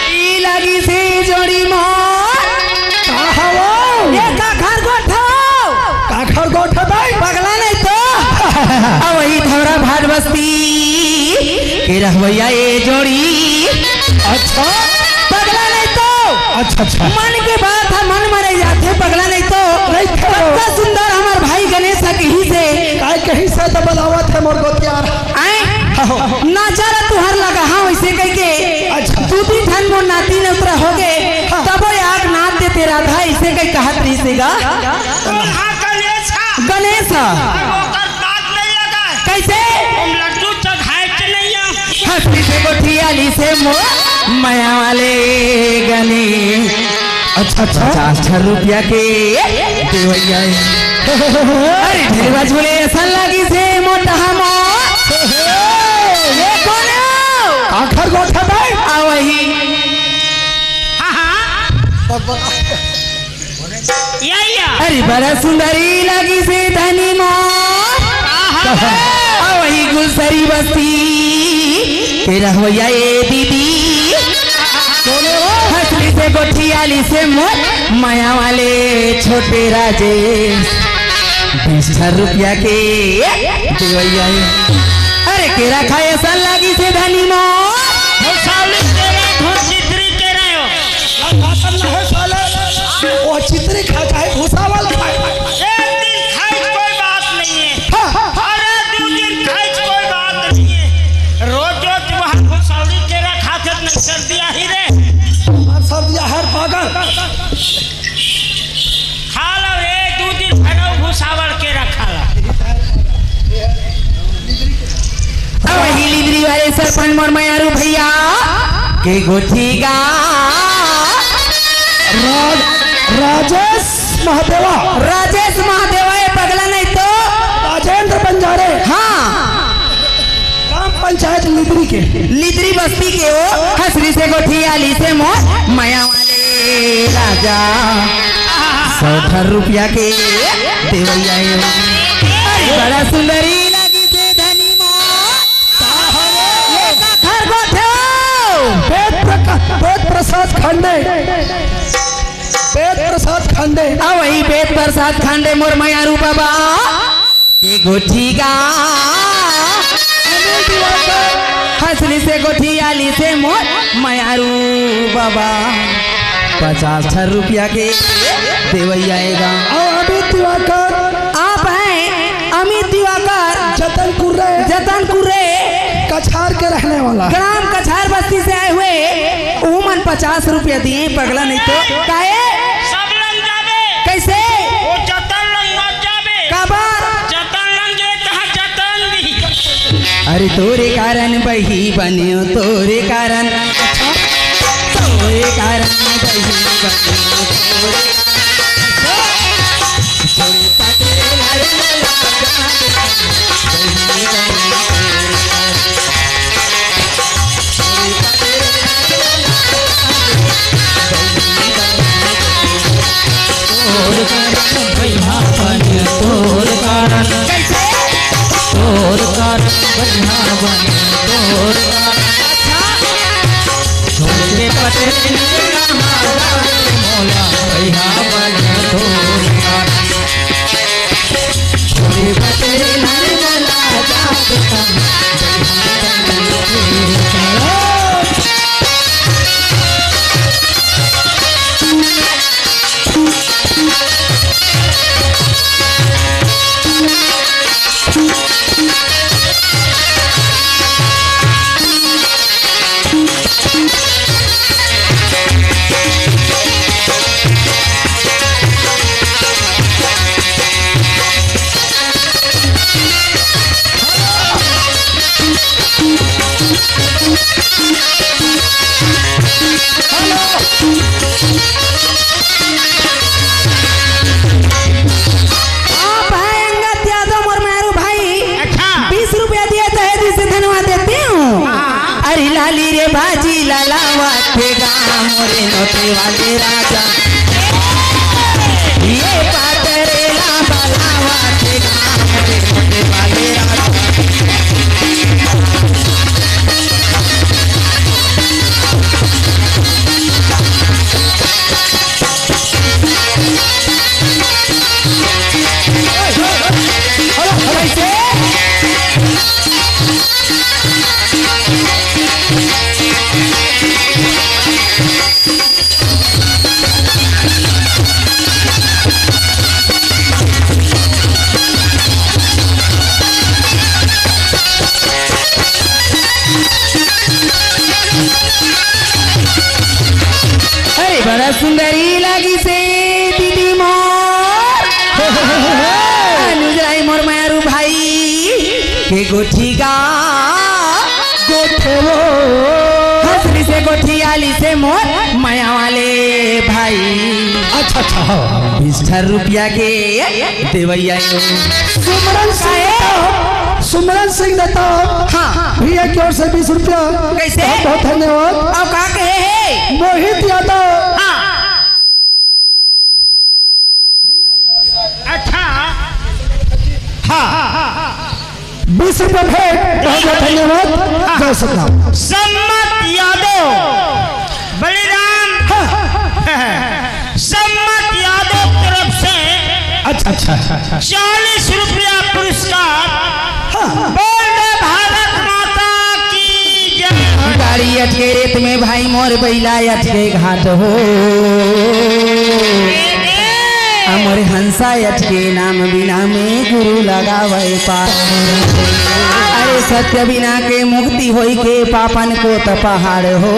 ई लगी से जोड़ी मार। का हवो? ये का घर गोठो? का घर गोठो भाई? पगला नहीं तो। अब वही धौरा भाट बस्ती के रहवैया ए जोड़ी। अच्छा। मन के बात ह, मन म रह जाथे पगला, नहीं तो। नहीं तो। कतका सुंदर हमर भाई गणेश ह कहिस हे। काय कहिस हे त बलावत हे मोर गोतियार। आय? हाँ। नजर तुहर लगा, हाँ, वैसे कह के। अच्छा। दू तीन ठन मोर नाती नतरा हो गे, हाँ। तबो आग नाथ दे तेरा था, ऐसे कह कहत रहिस हे गा। कौन हा गणेश हा? गणेश हा। अब ओकर बात नहीं लगा। कैसे? हम लड्डू चढ़ाए के नहीं आ। हंसी से गोठियाली से मोर मया वाले गने। अच्छा, अच्छा। पचास हजार रुपया के देवैया। अरे, ढेरवा झूले ऐसा लगी से मोटा हमो। ये कौन है? आखर गोठा भाई। आ वही। हाँ, हाँ। या, या। अरे, बड़ा सुंदरी लगी से धनी मोर। आहा। आ वही गुलसरी बस्ती के रहवैया ए दीदी। हंसली से गोठियाली से मोर मया वाले छोटे राजेश। बीस हजार रुपया के देवैया ए। अरे, केरा खाए सन लगी से धनी मोर। भुसावली केरा, घुन चित्री केरा हो। ना, ना, ना, ना, साले। वो चित्री खा चाहे भुसावल खाए। एक दिन खाए कोई बात नहीं है। हाँ, हाँ, हाँ। अरे, दो दिन खाए कोई बात नहीं है। रोज रोज वहाँ भुसावली केरा खाते तो नहीं सर्दी आही रे। हमार सर्दी हर पागल। खा लो, ए, दू दिन भर भुसावल केरा खा लो। अब वही लिदरी वाले सरपंच मोर मयारू भैया के गोठी गा। राज-, राजेश महादेवा। राजेश महादेवा, ये पगला नहीं तो। राजेंद्र बंजारे। हाँ। ग्राम पंचायत लिदरी के। लिदरी बस्ती के ओ, हसरी से गोठी आली से मोर मया वाले राजा। सौ भर रुपया के देवैया ए। अरे बड़ा सुंदरी लगी से धनी माँ। ये का घर गोठे हो? वेद प्रका-, वेद प्रसाद खंडे। वेद प्रसाद खंडे। आ वही वेद प्रसाद खंडे मोर मयारू बाबा। के गोठी गा। अनिल दिवाकर। हंसली से गोठी आली से मोर मयारू बाबा। पचास हजार रुपया के देवैया ए गा। और अमित दिवाकर। आप हैं अमित दिवाकर। जतनपुर रे। जतनपुर रे। कछार के रहने वाला। ग्राम कछार बस्ती से आए हुए। उमन पचास रुपया दिए, पगला नहीं तो। काहे? सब लंग जाबे। कैसे? वो जतन लंग मत जाबे। काबर? जतन लंग गे तहाँ जतन दी। अरे तोरे कारण बही बने, तोरे कारण, तोरे कारण बही बने, तोरे तोर कारण भैया बने, तोर कारण। तोर कारण भैया बने, तोर कारण। छोड़ के पटेल मोला भैया बने, तोर कारण। आप हैं अंगद यादव, मोर मारू भाई। अच्छा। बीस रुपया दिए तो है, जिसे धन्यवाद देती हूँ। हाँ। अरे लाली रे भाजी लालावा थे गा मोरे नोटे वाले राजा। ये पातरे लांबा लावा थे गा मोरे नोटे वाले राजा। सुंदरी लागिसे दीदी मोर। अनुज राय मोर मयारू भाई के गोठी गा। गोठे वो। हंसरी से गोठी आली से मोर मया वाले भाई। अच्छा, अच्छा, हाँ। बीस हजार रुपया के देवैया। सुमरन सिंह दत्ता, सुमरन सिंह दत्ता। हाँ। भैया की ओर से बीस रुपया। कैसे? बहुत बहुत धन्यवाद। अब का कहे है? मोहित यादव। हाँ। अच्छा। हाँ। बीस रुपया भेंट। बहुत बहुत धन्यवाद। हाँ। जय सतनाम। सम्मत यादव। बलिराम। हाँ। सम्मत यादव तरफ से अच्छा, अच्छा, अच्छा, अच्छा। चालीस रुपया पुरस्कार। हाँ। बोल दे भारत माता की जय। गाड़ी अटके रेत में भाई मोर बैला अटके घाट हो। ए, ए। आ मोर हंसा अटके नाम बिना में गुरु लगावे पार। अरे सत्य बिना के मुक्ति होई के पापन को त पहाड़ हो।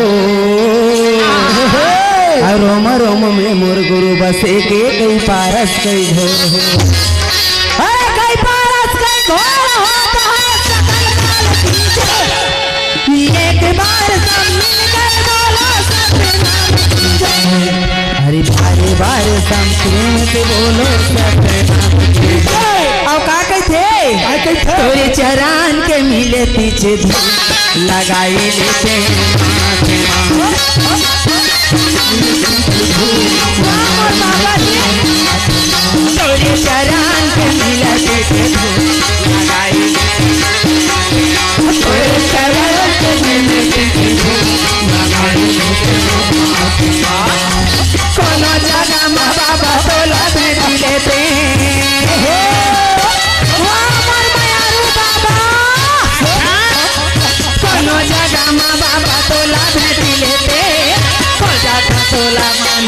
आ रोम रोम में मोर गुरु बसे के कई पारस कई घोर हो। अरे कई पारस कई घोर हो, तो है सकल काल की जय। एक बार सब मिलकर बोलो सतनाम की जय। अरे बारे बारे सब प्रेम से बोलो सतनाम की जय। अब का कहते? का कहते? तोरे चरण के मिले पीछे धूप लगाई लेते माथे मा। तोरे चरण के मिलत के धूप लगाई। तोरे चरण के मिलत के धूप लगाई। कोनो जगह मा बाबा तोला भेज लेते। हो, हो, मोर मयारू बाबा। कोनो जगह मा बाबा तोला भेज लेते। खोजा था तोला मन।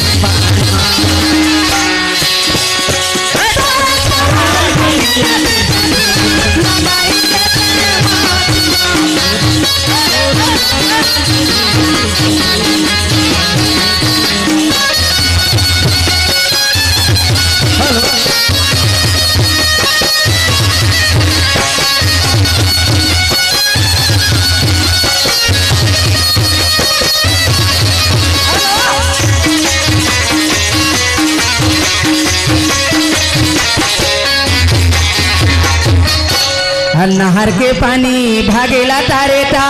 हर नहर के पानी भागेला तारे ता।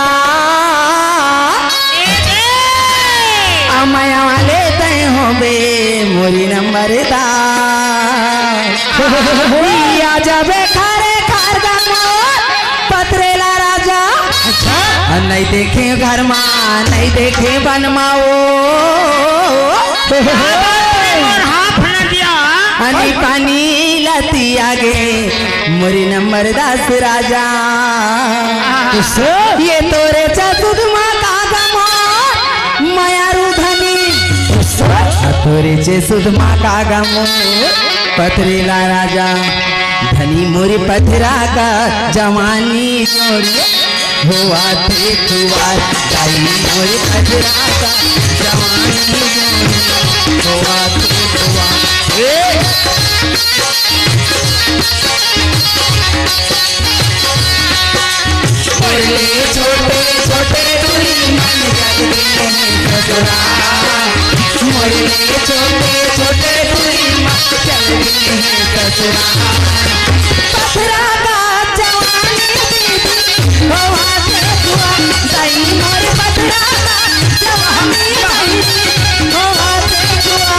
अमया वाले तय होबे मोरी नंबर ता। या जाबे खारे खार गा मोर पथरेला राजा। अच्छा। अ, नहीं देखे घर मा, नहीं देखे बन मा ओ। मोर हाथ न दिया। अनि पानी लती आगे, मोरी नंबर दस राजा। ये तोरे चसुद मा का गमो, मयारू धनी। तोरे चसुद मा का गमो, पथरेला राजा। धनी मोरी पथरा का जवानी जोड़ी। होवा थे खुआ, दाई मोर पथरा का जवानी जोड़ी। होवा थे खुआ। ए! मोरे छोटे छोटे दुई मन जग में ससुरा। मोरे छोटे छोटे दुई मन जग में ससुरा। पथरा का जवानी दीदी, होवा थे खुआ, दाई मोर पथरा का जवानी दीदी, होवा थे खुआ।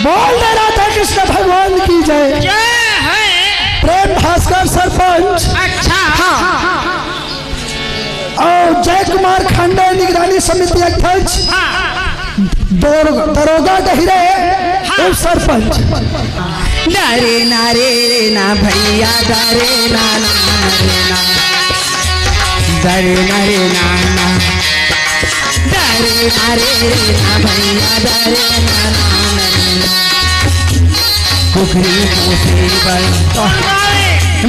बोल दे राधा कृष्ण भगवान की जय। जय है। प्रेम भास्कर सरपंच। अच्छा। हाँ। और जय कुमार खंडे निगरानी समिति अध्यक्ष। हाँ। दरोगा, दरोगा गहिरे। हाँ। सरपंच। डरे ना रे ना भैया, डरे ना, ना, ना, ना। डरे ना रे ना, ना। डरे ना रे ना भैया, डरे ना, ना, ना, ना। कुकरी पोसे बर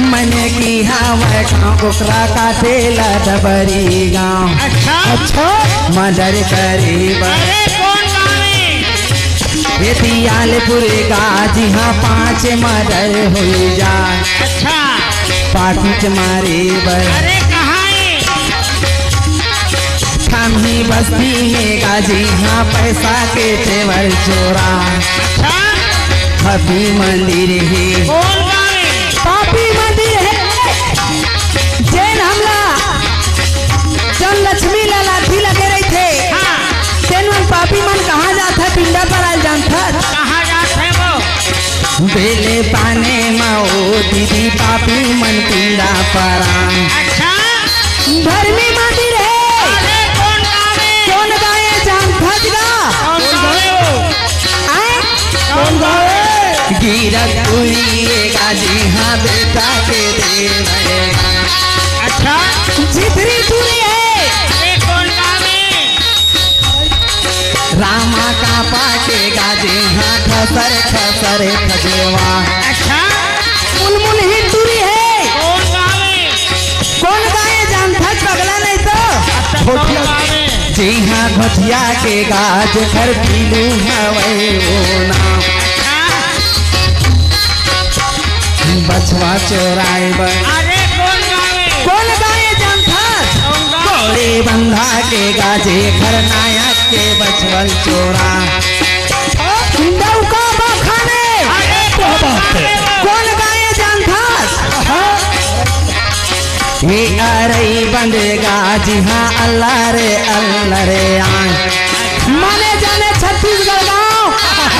मन की हवय गाँव, कुकरा काटे ला डबरी गाँव। अच्छा। अच्छा। मर्डर करे बर। अरे कौन गाँव में? ये दियालपुर गाजी, हाँ, पाँच मर्डर हो जाए। अच्छा। पाकिट मारे बर। अरे कहाँ है? खामी बस्ती में गाजी, हाँ, पैसा के तेवर चोरा। अच्छा। पापी मंदिर है। कौन गाँव है? पापी मंदिर है। जेन हमला, जन लक्ष्मी ला लाठी लगे रहिथे। हाँ। तेन मन पापी मन कहाँ जात हे, पिंडा पराल जानथस? कहाँ जात हे वो? बेले पाने मा ओ दीदी, पापी मन पिंडा पराल। अच्छा। धर्मी मंदिर हे। अरे कौन गाँव हे? कौन गाँव हे जानथस गा? कौन गाँव हे वो? आय? कौन गाँव हे? गिरक तुरी ए गाजी, हाँ, बेटा के देवय। अच्छा। झितरी तुरी हे। अरे कौन गाँव हे? रामा कापा के गाजी, हाँ, खसर खसर खजेवा। अच्छा। मुलमुल ही तुरी हे। कौन गाँव हे? कौन गाँव हे जानथस पगला नहीं तो? अच्छा, कौन गाँव हे? जी हाँ, घोटिया के गाज घर पीलू हवय ओ नाम। अच्छा। बछवा चोराए बर। अरे कौन गाँव हे? कौन गाँव हे जानथस? कौन गाँव? कोड़ी बंधा के गाजे घर नायक के बछवल चोरा। डौका बखाने। अरे क्या बात है? कौन गाँव हे जानथस? हाँ। ये अरई बंद गाजी, हाँ, अल्लाह रे, अल्लाह रे, आए। माने जाने छत्तीसगढ़ गाँव,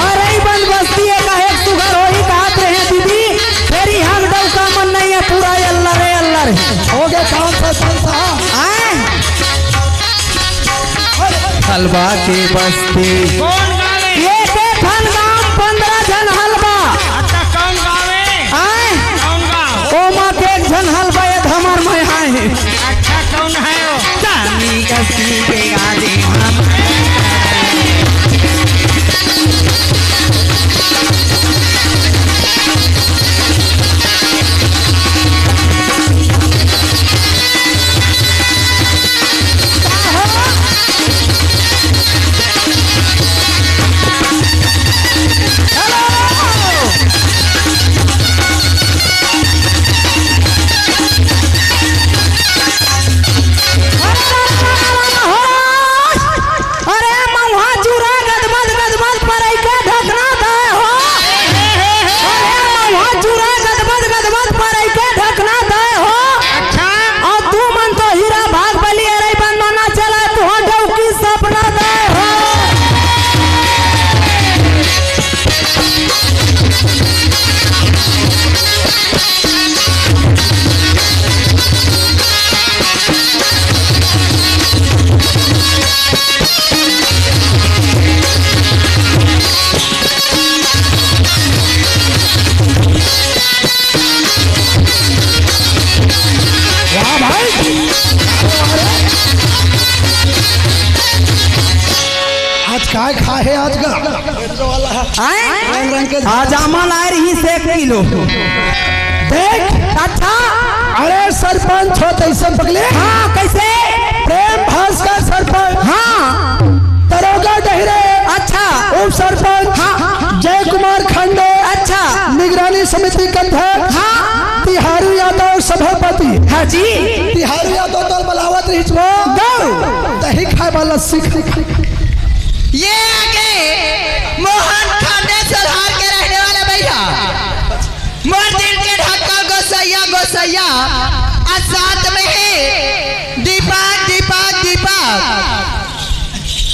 अरई बंद बस्ती हे, काहे सुघर होही कहत रहे दीदी, फेर इहाँ डौका मन नहीं हे, पूरा अल्लाह रे, अल्लाह रे। हो गया काम सरपंच साहब। आए? हलवा के बस्ती। कौन गाँव हे? ये के ठन गाँव, पंद्रह झन हलवा। अच्छा, कौन गाँव हे? आए? कौन गाँव? ओमा के एक झन हलवा, ये धमर में आए। अच्छा, कौन हे वो? चांदी कस्ती के गाजे हम। अरे मउहा चूरा गदमद गदमद परई के ढकना दे हो। अरे मउहा चूरा गदमद गदमद परई के ढकना दे हो। अच्छा। अउ तुमन तो हीरा बाहुबली अरई बंद म ना चला, तुँहर डौकी सपना दे हो। वाह भाई। आज काय खाहे आज का? आए? रंग रंग के आज आमा लाए रहिस एक किलो। देख। अच्छा। अरे सरपंच हो तइसे पगले। हाँ, कइसे? प्रेम भास्कर सरपंच। हाँ। दरोगा डहिरे। अच्छा। उप सरपंच। हाँ, हाँ, हाँ। जय कुमार खंडे। अच्छा। निगरानी समिति के अध्यक्ष। हाँ। तिहारू यादव सभापति। हाँ जी। तिहारू यादव तोला बलावत रहिस वो। गौ। दही खाए वाला सीख। ये आगे मोहन खांडेसर हार के रहने वाला भैया, मोर दिल के धड़कन गोसैया, गोसैया, आ साथ में है दीपक, दीपक, दीपक।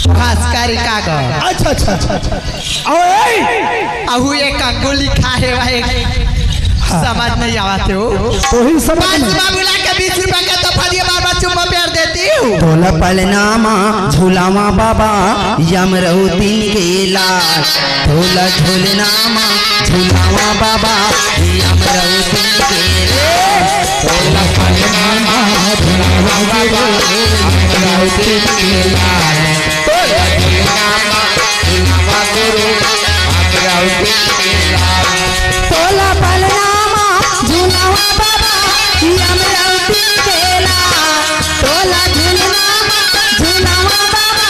भास्कर का गो। अच्छा, अच्छा, अच्छा, अच्छा। अउ ए! अहू एक अंगुली खाहे भाई। हाँ। समझ नहीं आवत हे वो। तो ही समझ पाँच नहीं। रुपया बुला के बीस रुपया का तोहफा दिए, बार बार चुम्मा प्यार देती हूँ। तोला पलना मा झुलावा बाबा, यमरौतिन के लाल। तोला झुलना मा झुलावा बाबा, यमरौतिन के लाल। तोला पलना मा झुलावा बाबा, यमरौतिन के लाल। तोला झुलना मा झुलावा गुरु, यमरौतिन के लाल। तोला पलना मा झुलावा बाबा, यमरौतिन के लाल। तोला झुलना मा झुलावा बाबा,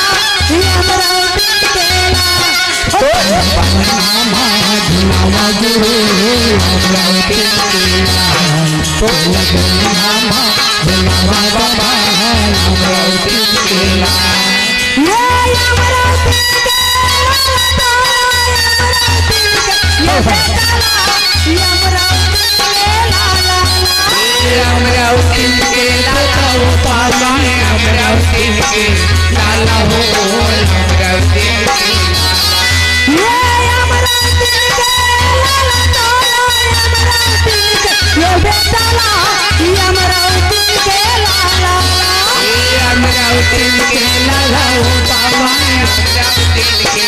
यमरौतिन के लाल। तोला पलना मा झुलावा गुरु, यमरौतिन के लाल। तोला पलना मा झुलावा बाबा, यमरौतिन के लाल। ये यमरौतिन के लाल, यमरौतिन के, ये बेटा लाल, यमरौतिन के लाल। यमरौतिन के लाला हो पाला, यमरौतिन के लाला हो, यमरौतिन के लाला। ये यमरौतिन के लाला तोला, यमरौतिन के, ये बेटा ला, यमरौतिन के लाला। यमरौतिन के लाला हो पाला, यमरौतिन के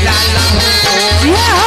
लाला हो। ये हो।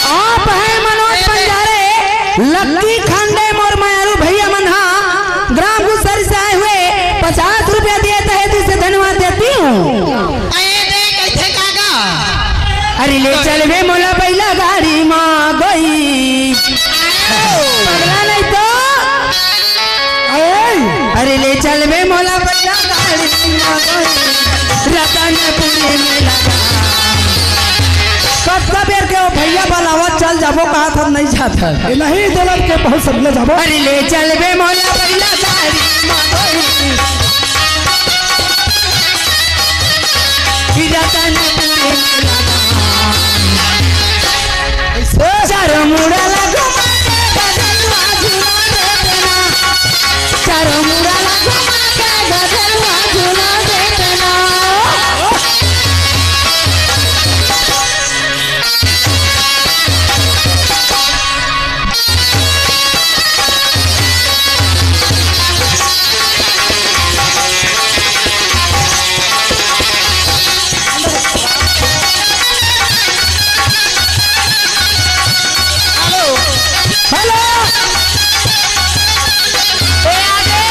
आप हैं मनोज बंजारे, लक्की खांडे मोर मयारू भैया मन हा ग्राम गुसरी से आए हुए पचास रुपया दिए तहे तुझसे धन्यवाद देती हूँ। अरे दे, कैसे कागा? अरे ले चलबे मोला बैला गाड़ी मा गई। पगला नहीं तो। अरे ले चलबे मोला बैला गाड़ी मा गई। रतनपुरी में लगा। कतका बेर के ओ भैया बलावत चल जाबो, कहात हम नहीं जात हन। ए, नहीं, दोलर के बहुत सब ले जाबो। अरे ले चलबे मोला बैला गाड़ी मा गई। रतनपुरी में लगा। चारों मुड़ा ला घुमा के गजलवा झुला देते ना। चारों मुड़ा ला घुमा के गजलवा झुला देते ना। हेलो। ए, आगे।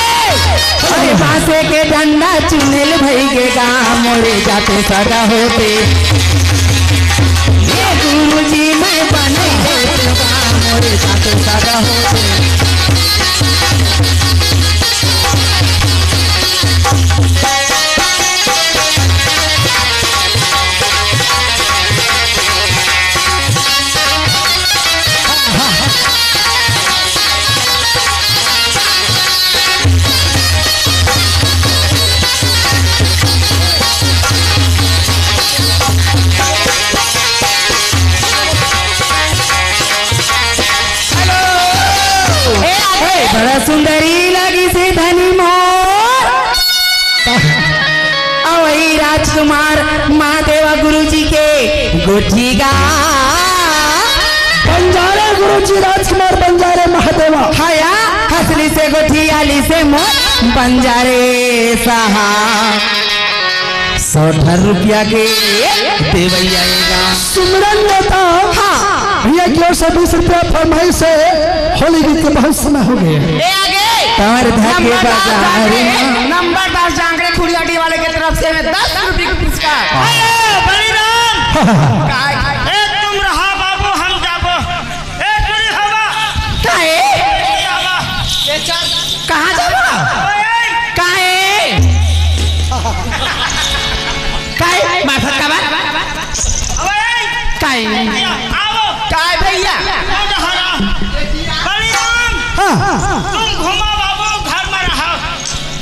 अरे बांसे के डंडा चुनेल भई गे गा, मोरे जाते सगा होते। ये गुरुजी मैं बने गा, मोरे जाते सगा होते। ए, बड़ा सुंदरी लगिस हे धनी मोर। अवई राजकुमार महादेवा गुरुजी के गोठी गा। बंजारे गुरुजी राजकुमार बंजारे महादेवा। हया हसली से गोठी आली से मोर बंजारे सहा। सौ अठारह रुपया के देवैया एगा। सुमरन नेता। हाँ। भैया की ओर से बीस रुपया फरमाइश है। होली गीत के बहुत समय हो गए। ए आगे। तंवर धके नंबरदार बाजार जांगरे, में। नंबरदार जांगरे खुड़ियाडी वाले के तरफ से मैं दस रुपये का पुरस्कार। अरे बलिराम। काय? ए तुम रहा बाबू, हम जाबो। ए चुरी हवा। काहे? चुरी हवा। कहाँ जाबो? ओए। काहे? काय? मार्फत का बात? अबे! काय? आओ! काय भैया? कौन हरा? बलिराम! हाँ, हाँ, हाँ।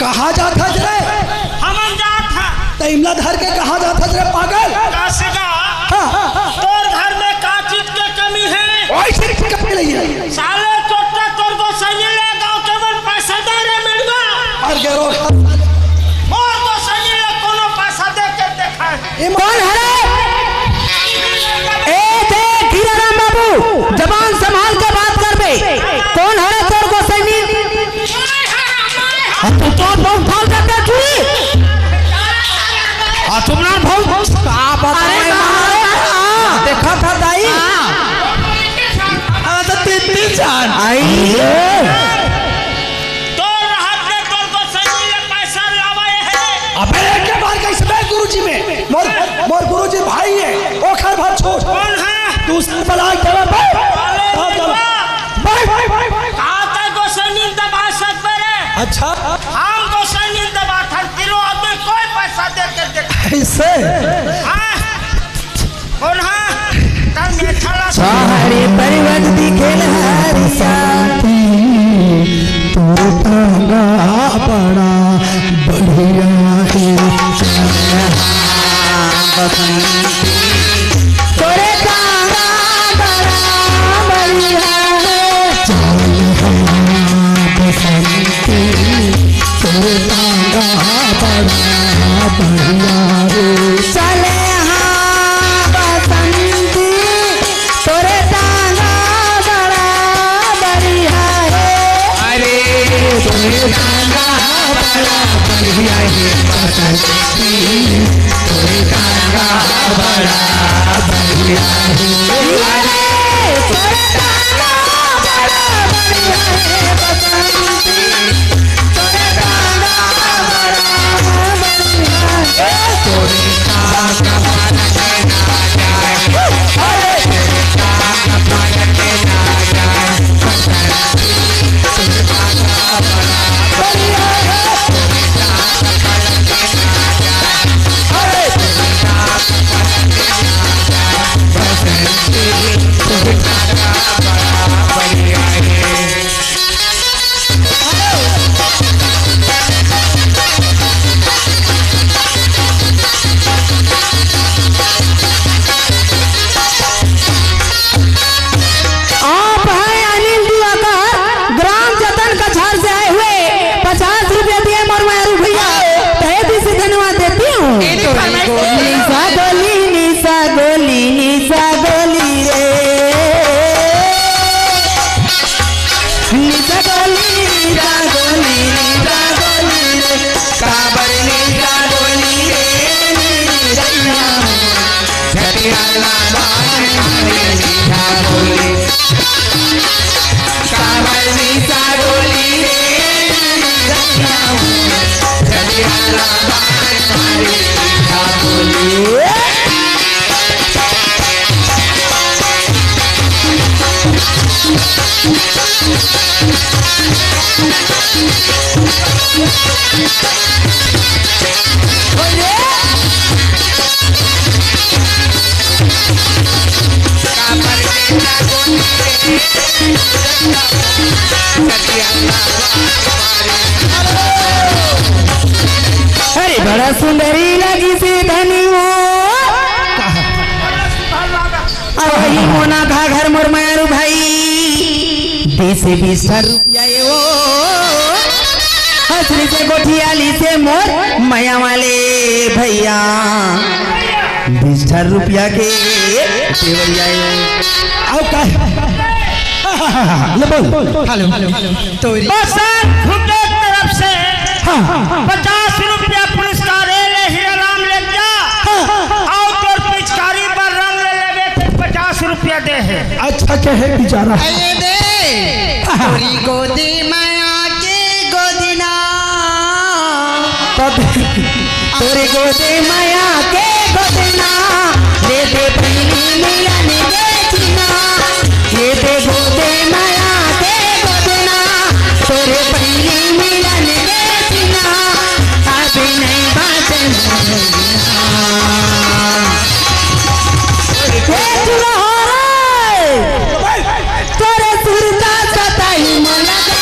कहाँ जात हस रे? हमन जात हन। त इमला धर के कहाँ जात हस रे पागल? काशिका, हाँ, हाँ, हाँ। तोर घर में का चीज के कमी हे? ओए, चीज के कमी नहीं हे। साले चोट्टा, तोर गोसइनी ले गाँव के मन पैसा दे रे मेड़वा। अरे गे रो। मोर गोसइनी ले कोनो पैसा दे के देखा। ये कौन हरे? ए, देख, हीराराम बाबू, जबान संभाल के बात करबे। कौन हरे तोर गोसइनी? आ, तू तो बहुत भाव जाता चुई। आ, तुम ना भाव, का बताएं अरे, माँ? हाँ। देखा था दाई। हाँ। आ, तो तीन, तीन चार। आई। तोर हाथ में तोर गोसइनी ले पैसा लावे हे। अबे एक बार कैसे बे गुरुजी में? मोर, मोर गुरुजी भाई हे, ओखर भाई छोड़। कौन हे? तू उसने बला के बे। अरे बाप रे बाप। बे। का तैं गोसइनी दबा सकबे रे? अच्छा। हम गोसइनी दबाथन, तीनों आदमी कोई पैसा दे के देख। ऐसे? हाँ। कौन हा? तब मेठा ला सारे परिवत दिखेल हरिया। तोर टांगा बड़ा बढ़िया हे। तोरे टांगा बड़ा बढ़िया हे। बसंती, तोरे टांगा बड़ा बढ़िया हे। चले हाँ बसंती, तोरे टांगा बड़ा बढ़िया हे। अरे, तोरे टांगा बड़ा बढ़िया हे बसंती, तोरे टांगा बड़ा बढ़िया हे। अरे, तोरे टांगा बड़ा बढ़िया हे बसंती। आप हैं अनिल दिवाकर, ग्राम जतन कछार से आए हुए, पचास रुपया दिए मोर मारू भैया, तहे दिल से धन्यवाद देती हूँ। ए तोरी गोली। निशा गोली, निशा गोली, निशा गोली रे। निशा गोली, निशा गोली, निशा गोली रे। काबर निशा गोली रे, निशा गोली। झटिया ला बाहर निशा गोली। काबर निशा गोली रे, निशा गोली। झटिया ला बाहर निशा गोली। अरे बड़ा सुंदरी लगी से धनी वो। अब वही मोना घाघर मोर मारू भाई, बीस बीस हजार रुपया ये वो। हसरी से गोठियाली से मोर मया वाले भैया, बीस हजार रुपया के देवैया ये। आओ का? ले बोल। हेलो। तोरी। बस सर, खुद एक तरफ से हाँ, हाँ, हाँ। पचास रुपया पुरस्कार, ए ले हीरा राम ले जा। हाँ, हाँ, हाँ। अउ तोर पिचकारी बर रंग ले लेबे ते पचास रुपया दे हे। अच्छा कहे बेचारा। ये दे। हाँ, हाँ। तोरी गोदी में आके गोदना। तब तोरे गोदे में आके गोदना, ले दे पहली मिलन के चिन्हा। ये दे गोदे में आके गोदना, तोरे पहली मिलन के चिन्हा। अभी नहीं बात। ए चुरहरे, तोरे सुरता सताई मन लगा।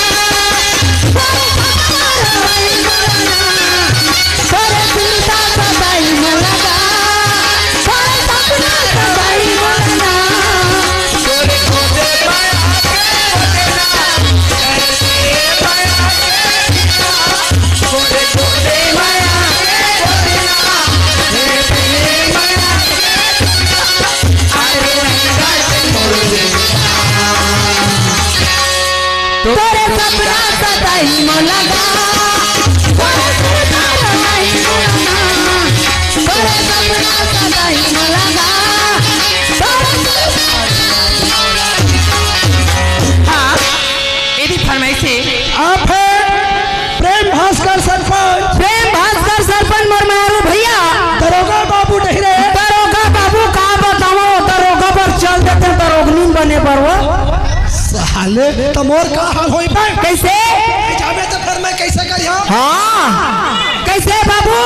हाँ, यदि फरमाइश है। आप है प्रेम भास्कर सरपंच। प्रेम भास्कर सरपंच मोर मेहरू भैया। दरोगा बाबू नहीं रहे। दरोगा बाबू का बतावं, दरोगा बर चल देते, दरोगनी बने बर वो। साले, त मोर का हाल होई बे? कैसे? जाबे त फिर मैं कैसे करिहा? हाँ, कैसे बाबू?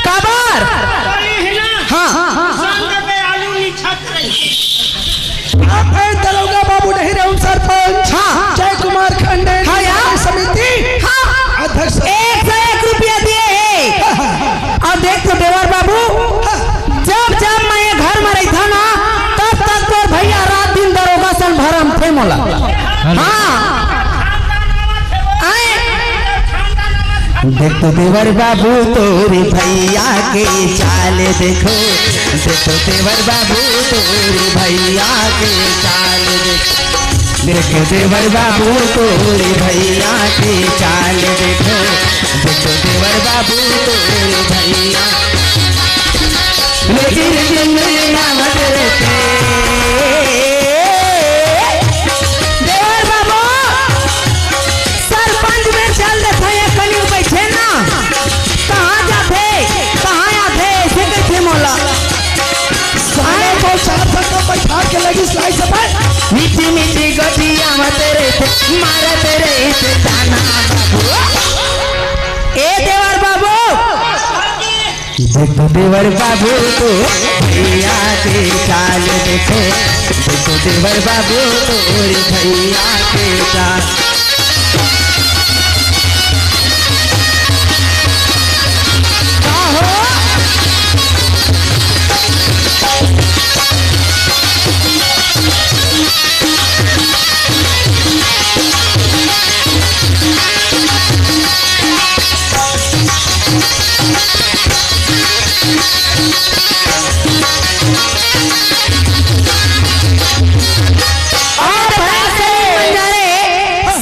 काबर? हाँ, हाँ, हाँ। आप है दरोगा बाबू नहीं रहूं सरपंच। हाँ। जय कुमार खंडे हाँ यार। समिति हाँ। अध्यक्ष। एक सौ एक रुपया दिए है। हाँ, हाँ। अउ देख तो देवर बाबू, जब जब मैं ये घर में रहिथंव ना, तब तक तोर भैया रात दिन दरोगा सन भरमथे मोला। हाँ। आए। देख तो देवर बाबू तोर भैया के चाल देखो, देख तो देवर बाबू तोर भैया के चाल देखो। देख देवर बाबू तोर भैया के चाल देखो, देख देवर बाबू तोर भैया। लेकिन दिन नामत रहते। देवर बाबू, सरपंच में चल देथे, ये कनी बैठे ना। कहाँ जाथे, कहाँ आथे, ऐसे कहिथे मोला। साले को चार फक्का बैठा के लगी सिलाई से पर। मीठी मीठी गोदिया में तेरे थे, मारा तेरे इसे ताना बाबू। ए देवर बाबू। देखो देवर बाबू तो भैया के चाल देखो, देखो देवर बाबू तोर भैया के चाल। और बड़ा सलीम बंजारे,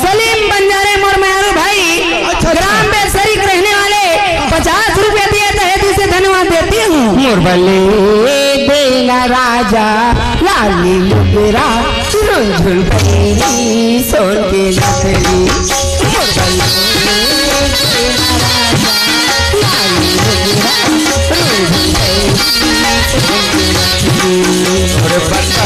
सलीम बंजारे मोर मेहरू भाई, अच्छा, अच्छा। ग्राम बेलसरी के रहने वाले, पचास रुपया दिए तो है, दिल से धन्यवाद देती हूँ। मोर बले बेला राजा, लाली लुगरा, झुलझुल बैरी, सोन के लकड़ी। मोर बले बेला राजा, लाली लुगरा, झुलझुल बैरी, सोन के लकड़ी। मोर बले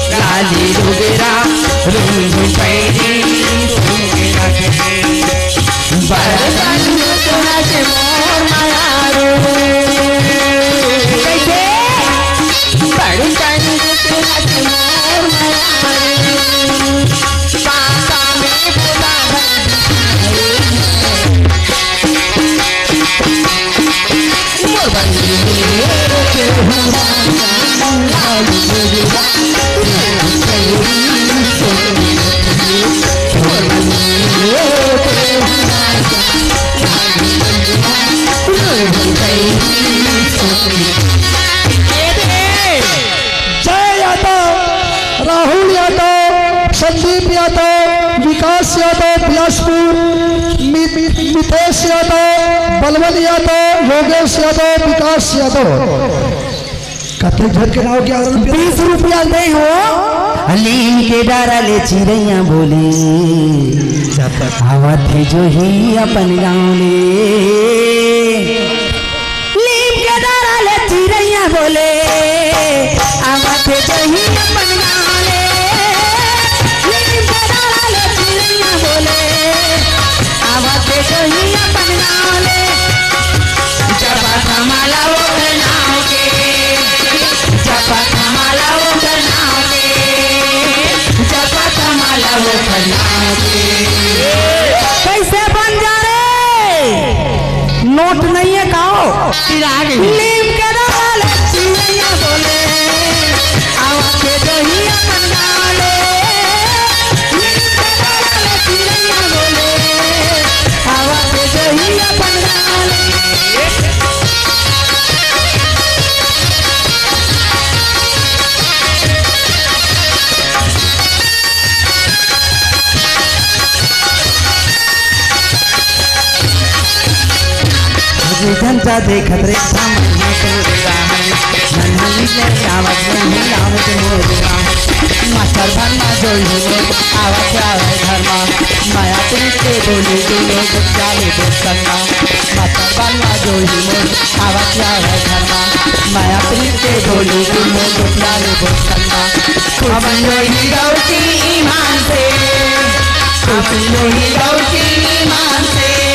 लाली लुगरा, रुंग पैरी, रुंग रखे। बरसन सोना के मोर मायारू। कैसे? बरसन सोना के मोर मायारू। पापा में बुला जय यादव, राहुल यादव, संदीप यादव, विकास यादव बिलासपुर, मि-, मि-, मितेश यादव, बलवंत यादव, योगेश यादव, विकास यादव। कतेक झन के नाव के आरोप? बीस रुपया दे हो। लीम के डारा ले चिरैया बोले, आवत हे जोही अपन गाँव ले। लीम के डारा ले चिरैया बोले, आवत हे जोही अपन गाँव ले। लीम के डारा ले चिरैया बोले, आवत हे जोही अपन गाँव ले। जपत माला ओकर नाव के, जपत माला ओकर नाव के, जपत माला ओकर नाव के। कैसे बंजारे? नोट नहीं है का हो? चिराग। नीम के डाल चिड़ैया बोले, आवा के दहिया मंगाले। नीम के डाल चिड़ैया बोले, आवा के दहिया मंगाले। घंटा देखत रे धाम, नन्हा ले आवत, नन्हा आवत मोर राम। मास्टर बनना जोही मोर, आवत आवत धर्मा। माया प्रीत के बोली दुनो गोठिया ले बोल संगमा। मास्टर बनना जोही मोर, आवत आवत धर्मा। माया प्रीत के बोली दुनो गोठिया ले बोल संगमा। खुश होही गौती ईमान से, खुश होही गौती ईमान से।